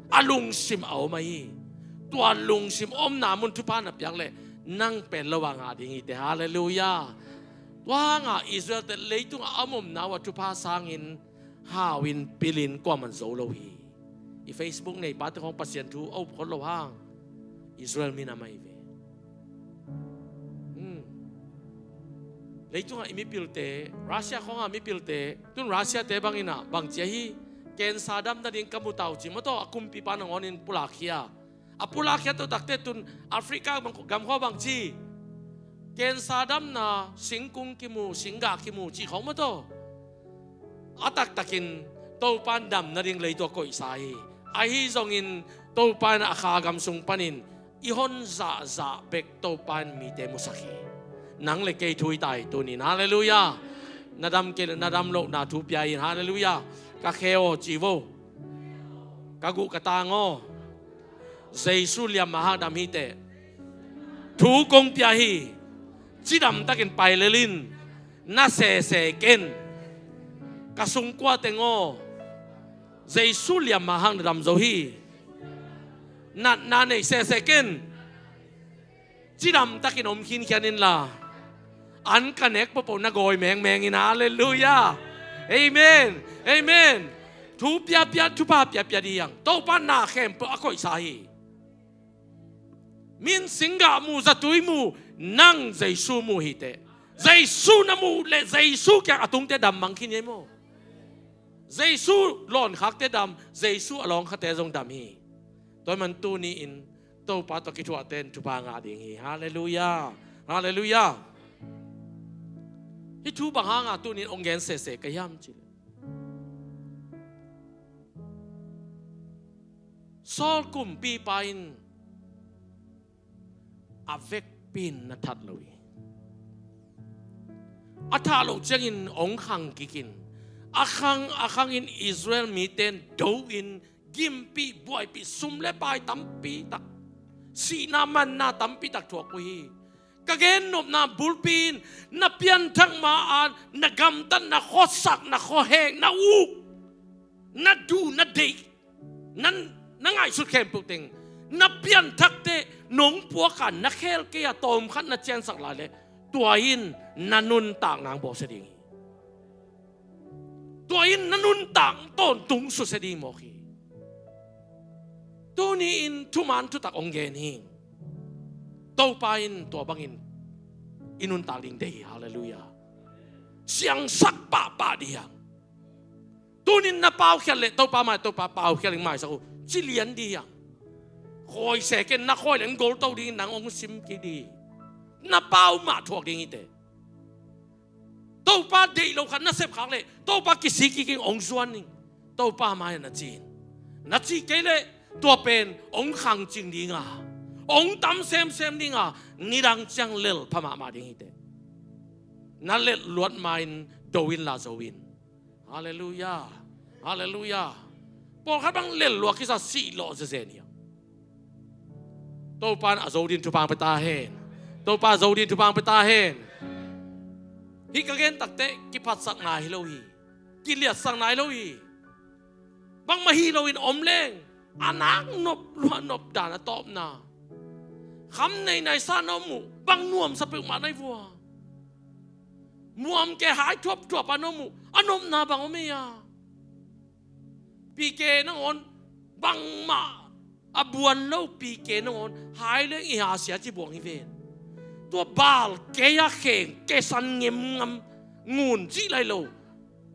A lungsim a om ahi. Tua lungsim omna mun thupha na piak leh nang pen lo a ngah ding hi teh. Halleluiah. Tua hanga Israel te leitungah a om omna uh a thupha sangin hau in, pil in, kuaman zo lo hi. I Facebook neipate khawng Pasian thu a up khol lo hang Israel minam ahi ve. Hmm. Leitungah i mipilte, Russia khawnga mipilte, tun Russia te bangin ah bangci ahi, cancer dam nading ka mu ta uh ci maw, tua a kumpipa nangawnin pulakkhia. A pulakkhia to takte tun Africa gam, gam khawng bangci, cancer damna, singkung kimu, singgah kimu cih khawng maw, tua a taktakin Topa in dam nading leitung a koihsa hi. Ahi zongin Topa in a kha gam sung panin i hon zahzah bek Topa in mite musak hi. Nang le kei thu hi ta hi tunin. Halleluiah. Na dam kei le na dam lohna thu pia in. Halleluiah. Ka khe aw ci vo. Ka guh ka tang aw, Jesu liam mah hang dam hi teh. Thu kong pia hi. Cidam takin pai lel in. Na sese ken. Ka sungkua teng aw, Jesu liam mah hang na dam zo hi. Natna nei sese ken. Cidam takin om khinkhian inla, an ka nek pohpoh na gawi mengmeng in. Halleluiah. Amen. Amen. Thu piapia, thupha piapia ding hi hang. Topa na khempeuh a koihsa hi. Min singgah mu, zatui mu, nang Jesu mu hi teh. Jesu na muh leh Jesu kiang a tungte dam mang khin hi maw. Jesu lawnkhakte dam, Jesu a lawngkhate zong dam hi. Tua ahih man tuni-in Topa tawh kithuahte in thupha ngah ding hi. Halleluiah. Halleluiah. Hih thu bang hanga tuni-in hong gen sese ka hiam cih leh, Saul kumpipa in a vekpi in na that lo hi. A thah loh ciangin hong khang kikin, a khang a khangin Israel mite in do-in gimpih buaipih, sum le pai tampi tak, sihna manna tampi tak thuak uh hi. Ka gennopna bulpi in na pianthak ma-a na gamtat, na khuasak, na khuahek, na uk, na duh, na deih, na, na ngaihsut khempeuh teng, na pianthakte nong puaka na khel kei-a tawmkhat na ciansak lai leh tua in na nuntakna hong bawlsia ding hi. Tua in na nuntak tawntung susia ding mawk hi. Tuni-in thuman thutak hong gen hi. Topa in tua bangin i nuntak ding deih hi. Halleluiah. siangsak pahpah ding hiam? Tunin na paukhiat leh Topa mai, Topa paukhiat in maisak uh, ci lian ding hiam? Khawi se ken, na khawi leh in golto dingin nang hong sim kik ding hi. Na pau mah thuak ding hi teh. Topa deih lo khat na sep khak leh Topa kisik kik in hong zuan ning. Topa mai-ah na ci in. Na cih kei leh tua pen hong khangcing ding a, hong tam semsem ding a, nidang ciang lel pha mahmah ding hi teh. Na lel luat ma-in do inla zo in. Halleluiah. Halleluiah. Pawlkhat bang lel lua kisa, sih lawh zezen hi a. Topa in a zo dingin thupha pia ta hen. Topa a zo dingin thupha pia ta hen. Hih ka gen takteh kiphatsakna hi lo hi. Kiliatsakna hi lo hi. Bangmah hi loin om leng, a nak nop, luah nop dan a tawpna. Kham nei nai sa na om uh, bang nuamsa peuhmah na hi vua. Muam ke hai thuapthuap a na om uh, a nopna bang om ei a. Pike nangawn bangmah a buan lo, pike nangawn hai leng i hasia ci buang hi ven. Tua bal kei a kheng ke san ngemngam, ngun cih lai lo,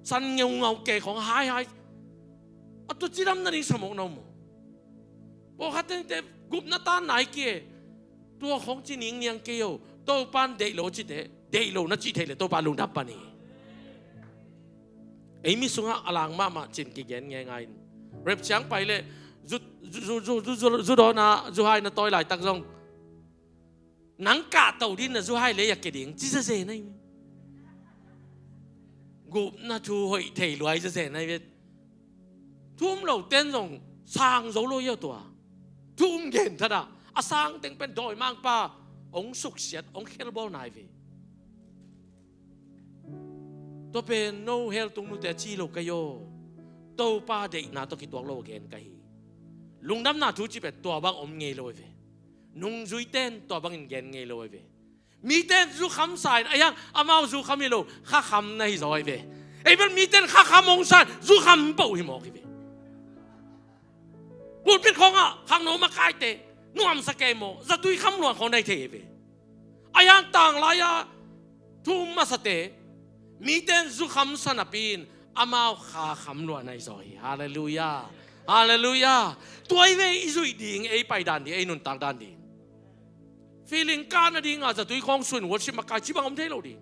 san ngeungau ke khong haihai. A tua cidam nading sa mawk na om maw? Pawlkhat tengte gupna tan nai kei. Tua khong ci ningniang kei o. Topa in deih lo cite, deih lo na cih theih leh Topa lungdam pan hi. Ei mi sungah a lang mahmah cih kigen ngeingai in. Rep ciang pai leh zu, zu, zu, zu, zu, zu, zu dawn a, zu hai na tawi laitak zong, nang kahto ding na zu hai lei a ke ding ci zezen ahi. Gupna thu hoih thei lua hi zezen ahi ve. Thu um lo ten zong sang zo lo hi a tua. Thu um gen thadah a sang teng pen dawimangpa hong suksiat, hong khelbawl nai ve. Tua pen no hell tung nute a ci lo ka hi aw. Topa deihna tawh kituak lo a gen ka hi. Lungdamna thu cih pen tua bang om ngei lo hi ve. Nungzuite in tua bangin gen ngei lo hi ve. Mite in zukham sa in, ahi hang amau zukham hi lo, khakham na hi zaw hi ve. Ei bel mite in khakham hong sa in, zukham peuh hi mawk hi ve. Pulpit khawngah khangno makaite nuamsa kei maw, zatui kham luang khawng na hi thei hi ve. Ahi hang tanglai-a thu um masate, mite in zukham sa napi-in amau khakham luang na hi zaw hi. Halleluiah. Halleluiah. Tua hi ve i zuih ding, ei pai dan ding, ei nuntak dan ding. Feeling kah nadinga zatui khawng suin worship makai ci bang om thei lo ding.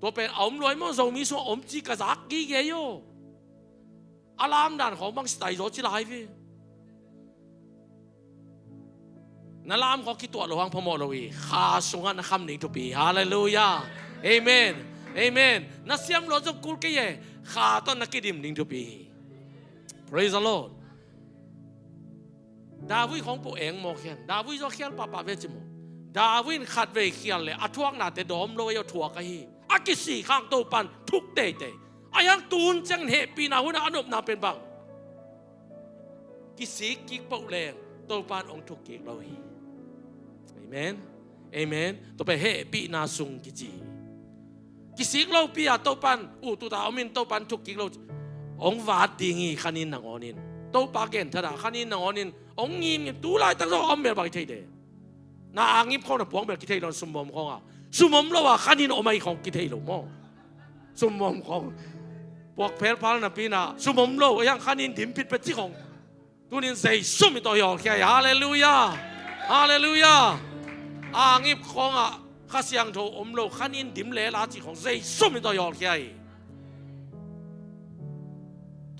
Tua pen a om luai maw, Zomi sungah om ci ka zak gige hi aw. A lamdan khawng bang sitai zaw ci lai ve. Na lam khawng kituah lo hang phamawh lo hi. Kha sungah na kham ding thupi. Halleluiah. Amen. Amen. Na siam luat zong kul kei e. Kha tawh na kidim ding thupi hi. Praise the Lord. David khawng po eng maw khian. David zaw khial pahpah ve ci maw. David in khatvei khial le a thuaknate dawm lo ei aw, thuak ahi. A kisik hang Topa in thuk teitei. Ahi hang tuhun ciangin hehpihna hun a a nopna pen bang? Kisik kik peuh leng Topa in hong thuk kik lo hi. Amen. Amen. Tua pen hehpihna sung kici hi. Kisik lopi a Topa in uh tuta om in Topa in thuk kik lo. Hong vat ding hi khanin nangawnin. Topa gen thadah khanin nangawnin hong ngimngim, tu laitak zong a om mel bang hi thei de. Na angip khawng na puak mel kithei lo, sumom khawng a. Sumom lo a khanin om ahi khawng kithei lo maw? Sumom khawng puak phelphal napi-in a sumom lo, ahi hang khanin dim phit pet ci khawng. Tunin Jesu min tawh hi hawlkhia hi. Halleluiah. Halleluiah. Angip khawngah Kha Siangtho om lo, khanin dim lela cih khawng Jesu min tawh hi hawlkhia hi.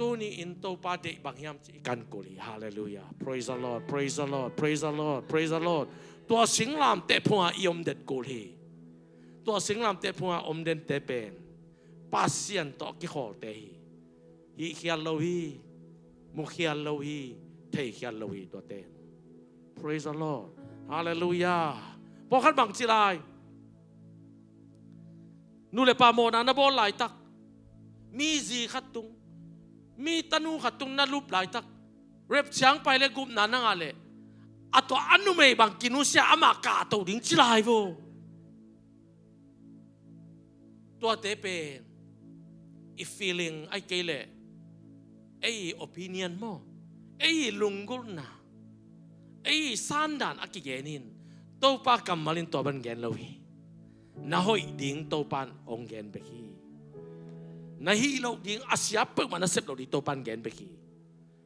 Tuni in Topa deih bang hiam cih i kan kul hi. Halleluiah. Praise the Lord. Praise the Lord. Praise the Lord. Praise the Lord. Tua singlamteh phungah i om den kul hi. Tua singlamteh phungah om dente pen Pasian tawh kikhawlte hi. Hih khial lo hi, mu khial lo hi, thei khial lo hi tuate. Praise the Lord. Halleluiah. Pawlkhat bang ci lai? Nu le pa mawhna na bawl laitak, mi zi khat tung, mi tanu khat tung na lup laitak, rep ciang pai le gupna na ngah leh a tua a numei bang kinusia, amah kahto ding ci lai vo. Tuate pen i feeling ahi kei leh ei opinion maw, ei lunggulhna, ei sandan a kigen in, Topa kammal in tua bang gen lo hi. Na hoih ding Topan hong gen bek hi. Na hih loh ding, a siap peuhmah na sep loh ding Topan gen bek hi.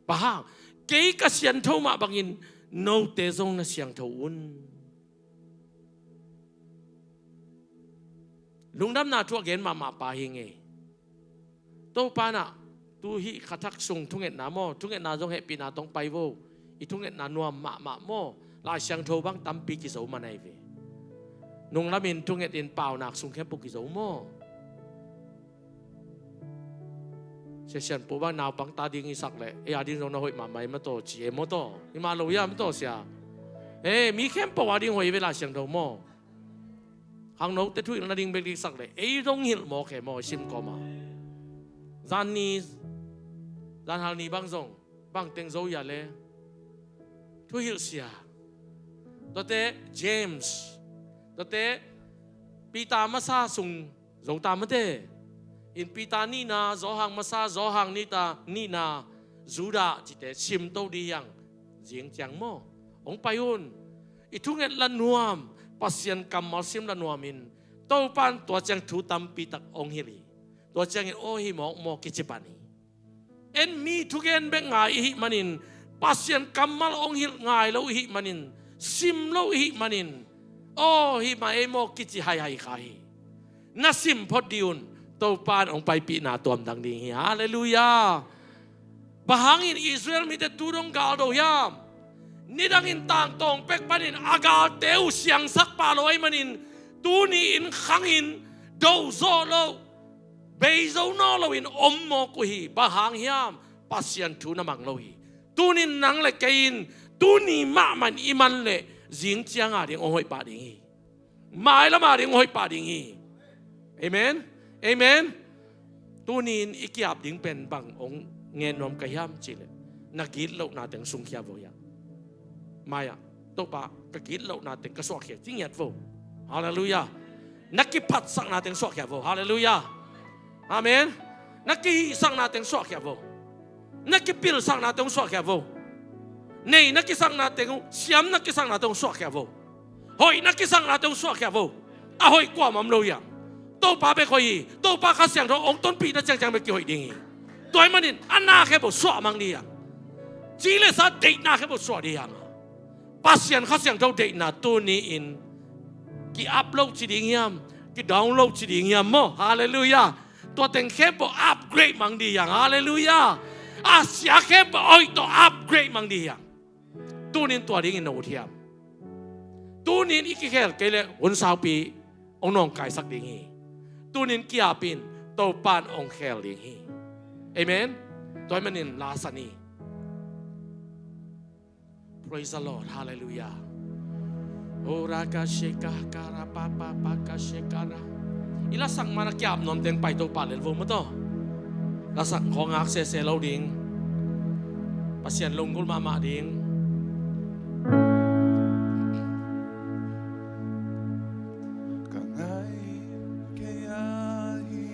Bang hang? Kei ka siangtho mah bangin note zong na siangtho un. Lungdamna thu a gen mahmah pa hi ing ei. Topa in ah, tu hih kha thak sung thungetna maw, thungetna zong hehpihna tawh hong pai vo. I thungetna nuam mahmah maw. Lai Siangtho bang tampi kizo man ahi ve. Nunglamin thungetin paunak sung khempeuh kizo maw. Sia Sian Pu bang naupang ta ding i sak leh, ei a ding zong na hoih mahmah hi maw taw, ci e maw taw. Hi mah lo hia maw taw sia. Ei, mi khempeuh a ding hoih ve Lai Siangtho maw. Khangnote thuhilh nading bek ding sak leh, ei zong hilh mawk e maw, sim kawm a. Zan ni, zan hal ni bang zong, bang teng zo hia leh. Thuhilh sia. Tuate James. Tuate Peter masa sung zo ta mate. In Peter nihna, Johan masa, Johan nihna, nihna, Judah cihte sim to ding hi hang. Zing ciang maw. Hong pai un. I thunget la nuam, Pasian kammal sim la nuam in. Topan tua ciang thu tampi tak hong hilh hi. Tua ciangin aw hi mawk maw kici pan hi. En mi thugen bek ngai i hih manin, Pasian kammal hong hilh ngai lo i hih manin, sim lo i hih manin, aw hi mah ei maw kici haihai kha hi. Na sim phot dih un, Topan hong paipihna tuamdang ding hi. Halleluiah. Bang hangin Israel mite tu dong gal do hiam? Nidangin tangtawng pek panin a galte uh siangsak pah lo ahih manin, tuni-in khangin do zawh lo, bei zo nawn loin om mawk uh hi. Bang hang hiam? Pasian thu na mang lo hi. Tunin nang le kei in tuni mahmah in i man leh zing ciang a ding hong hoih pah ding hi. Mailam a ding hong hoih pah ding hi. Amen. Amen. Tunin i ki-ap ding pen bang hong ngen nuam ka hiam cih leh, na gitlohna teng sungkhia vo hia. Mai-ah, Topa, ka gitlohna teng ka suahkhia ci ngiat vo. Halleluiah. Na kiphatsakna teng suahkhia vo. Halleluiah. Amen. Na kihihsakna teng suahkhia vo. Na kipilsakna teng suahkhia vo. Nei na kisakna teng, siam na kisakna teng suahkhia vo. Hoih na kisakna teng suahkhia vo. A hoih kuamah om lo hiam? Topa bek hoih hi. Topa Kha Siangtho hong tonpihna ciangciang bek kihoih ding hi. Tua ahih manin a na khempeuh suah mang dih hiam? Ci le sa deihna khempeuh suah dih hiam? Pasian Kha Siangtho deihna tuni-in ki-up lo ci ding hiam? Ki-down lo ci ding hiam maw? Halleluiah. Tua teng khempeuh upgrade mang dih hiam? Halleluiah. A sia khempeuh hoih tawh upgrade mang dih hiam? Tunin tua dingin na ut hiam? Tunin i kikhel kei leh hun saupi hong nawngkaisak ding hi. Tunin ki-ap in, Topan hong khel ding hi. Amen. Tua ahih manin la sa ni. Praise the Lord. Halleluiah. Ora ka sheka kara pa pa pa ka shekara. I lasak man a ki-ap nuam teng pai to pa lel vo maw taw. Lasak khawng ngak sese lo ding. Pasian lunggulh mahmah ding. Ka ngai kei a hi.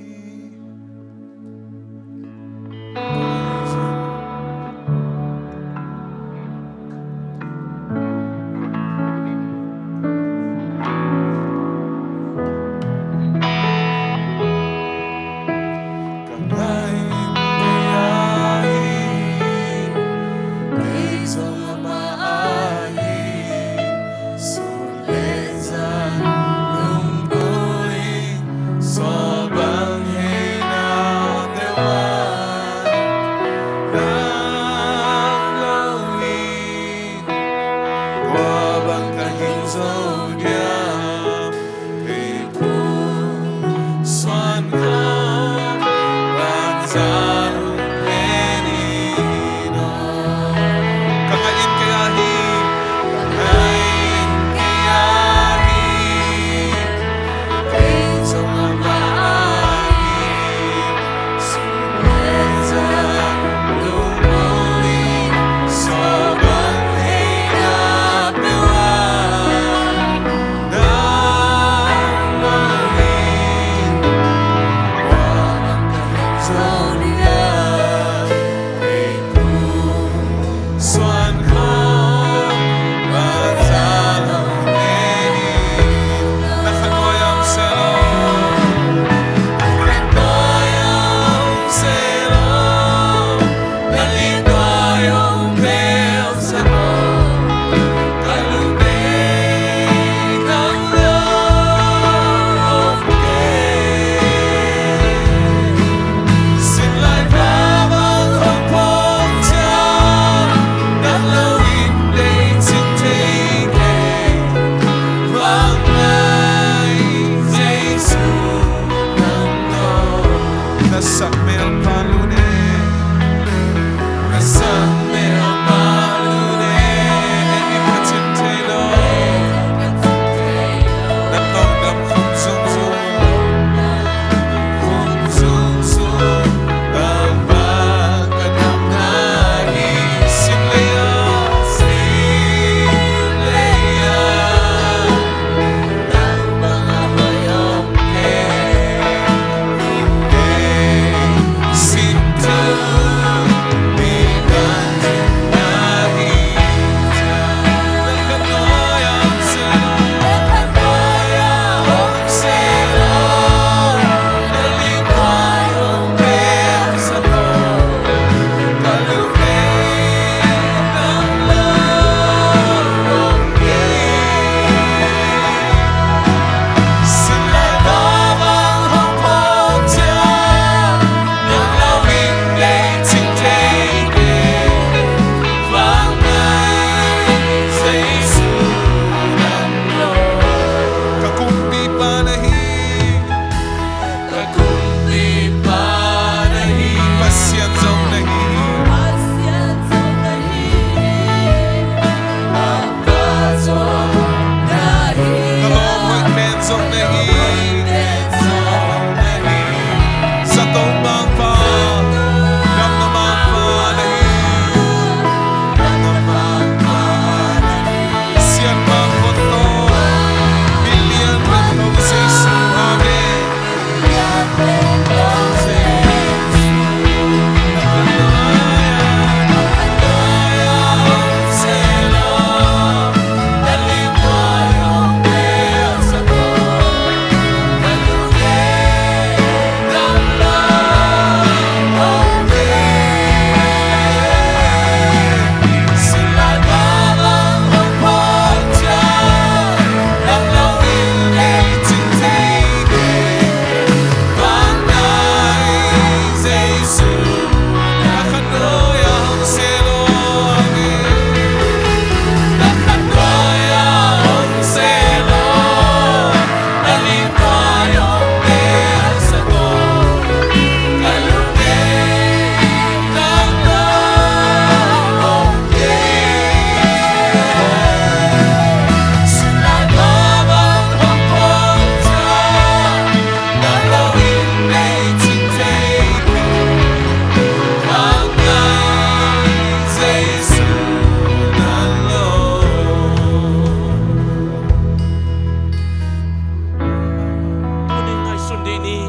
ni.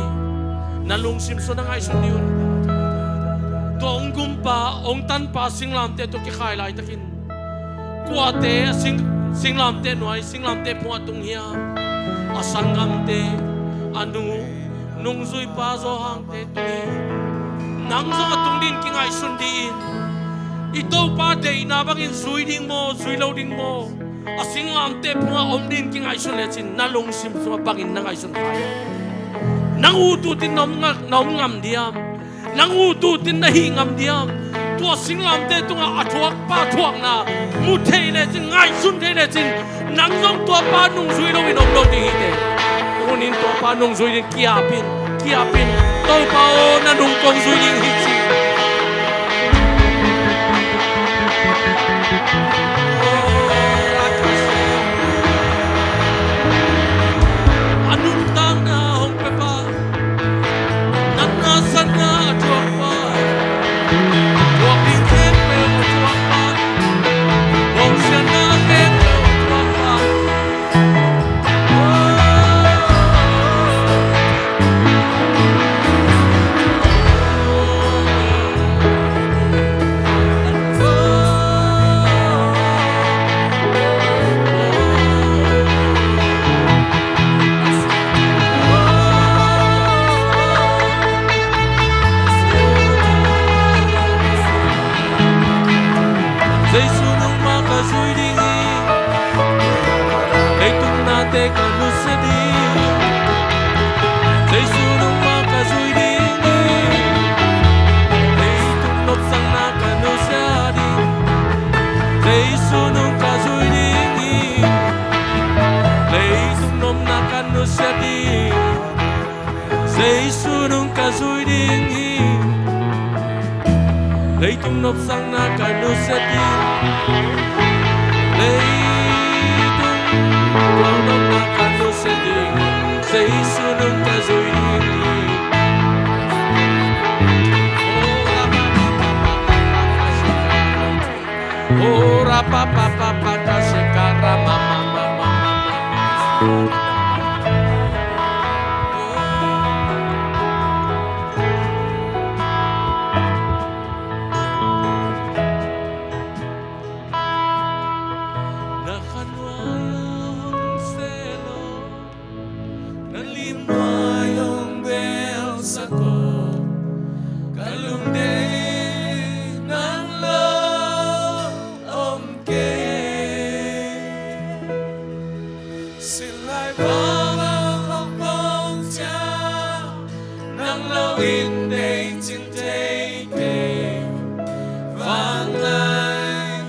Na lungsim sung na ngaihsun ni un. Tua hong gumpa, hong tanpa singlamteh tawh kikhai laitakin kuate a sing, singlamteh nuai, singlamteh phung ah tung hiam? A sanggamte, a nu, nungzuipa Johan te tung hi. Nang zong a tung dingin kingaihsun dih in. I Topa deihna bangin zui ding maw, zui lo ding maw? A singlamteh phung ah om dingin kingaihsun lecin na lungsim sungah bangin na ngaihsun kha hiam? Nang utut in na om nga-, na om ngam diam? Nang utut in na hih ngam diam? Tua singlamteh tungah a thuakpa thuakna mu thei lecin, ngaihsun thei lecin, nang zong tuapa nungzui loin om lo ding hi teh. Tuni in tuapa nungzui dingin ki-ap in, ki-ap in, Topa aw, na nung kong zui ding hi ci. A nuntakna hong pia pa, natna satna a thuak pa, thuak ding khempeuh a thuak pa, bawlsiatna khempeuh a thuak pa. Jesu nungmah ka zui ding hi. Leitung nate ka nusia ding. Jesu nungmah ka zui ding hi. Leitung nopsakna ka nusia ding. Jesu nung ka zui ding hi. Leitung nopna ka nusia ding. Jesu nung ka zui ding hi. Leitung nopsakna ka nusia ding. Leitung nopna ka nusia ding. Jesu nung ka zui ding hi. Ora pa pa pa pa ka shekara ma ma ma ma ma ma. Na khanuai hong selo, na limnuai hong belsak ko, ka lungdei nang lo om kei. Sinlai vava hong pong ciang, nang lo in dei cing thei kei. Vanglai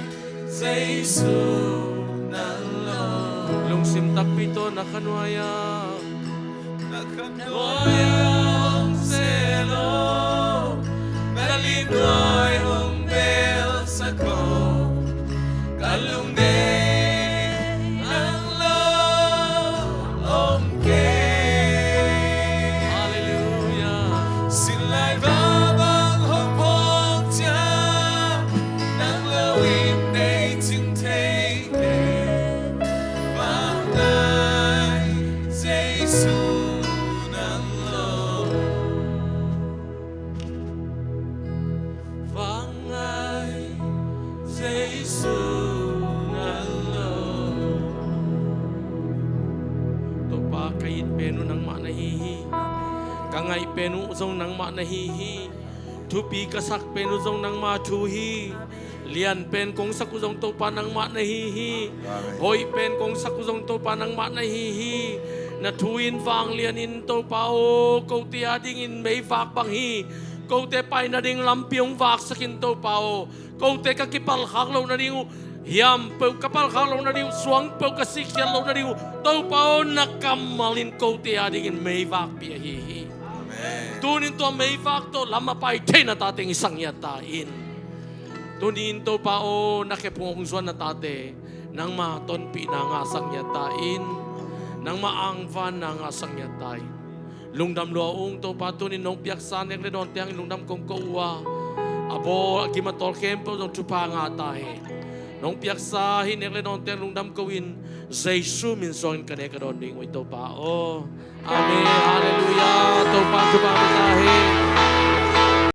Jesu nang lo. Lungsim takpi tawh na khanuai ah, na khanuai ah hong selo, na limnuai hong belsak ko, ka lungdei nang lo om kei. Halleluiah. Sinlai vava hong pong ciang, nang lo in dei cing thei kei. Vanglai Jesu nang lo. Vanglai Jesu nang lo. Topa, ka it pen uh nangmah na hi hi. Ka ngaih pen uh zong nangmah na hi hi. Thupi ka sak pen uh zong nangmah thu hi. Lian pen kong sak uh zong Topa nangmah na hi hi. Amen. Hoih pen kong sak uh zong Topa nangmah na hi hi. Na thu in vanglian in Topa aw, kote a dingin meivak bang hi. Kote pai nading lampi hong vaksak in Topa aw. Kote ka kipalkhak loh nading uh, hiam peuh ka palkhak loh nading uh, suang peuh ka sikkhiat loh nading uh, Topa aw, na kammal in kote a dingin meivakpi ahi hi. Amen. Tunin tua meivak tawh lam a pai theihna tate hong i sak ngiat ta in. Tuni in Topa aw, na khephung hong zuan na tate nangma tonpihna ngahsak ngiat ta in. Nangma angvanna ngahsak ngiat ta in. Lungdam lua ung Topa, tunin nong piaksa nek le dawnte hangin lungdam kong ko uh a, a bawl a gim a tawl khempeuh zong thupha ngah ta hen. Nong piaksa hih nek le dawnte hangin lungdam ko in, Jesu min suangin ka ne ka dawn ding uh hi, Topa aw. Amen. Halleluiah. Topa thupha pia ta hen.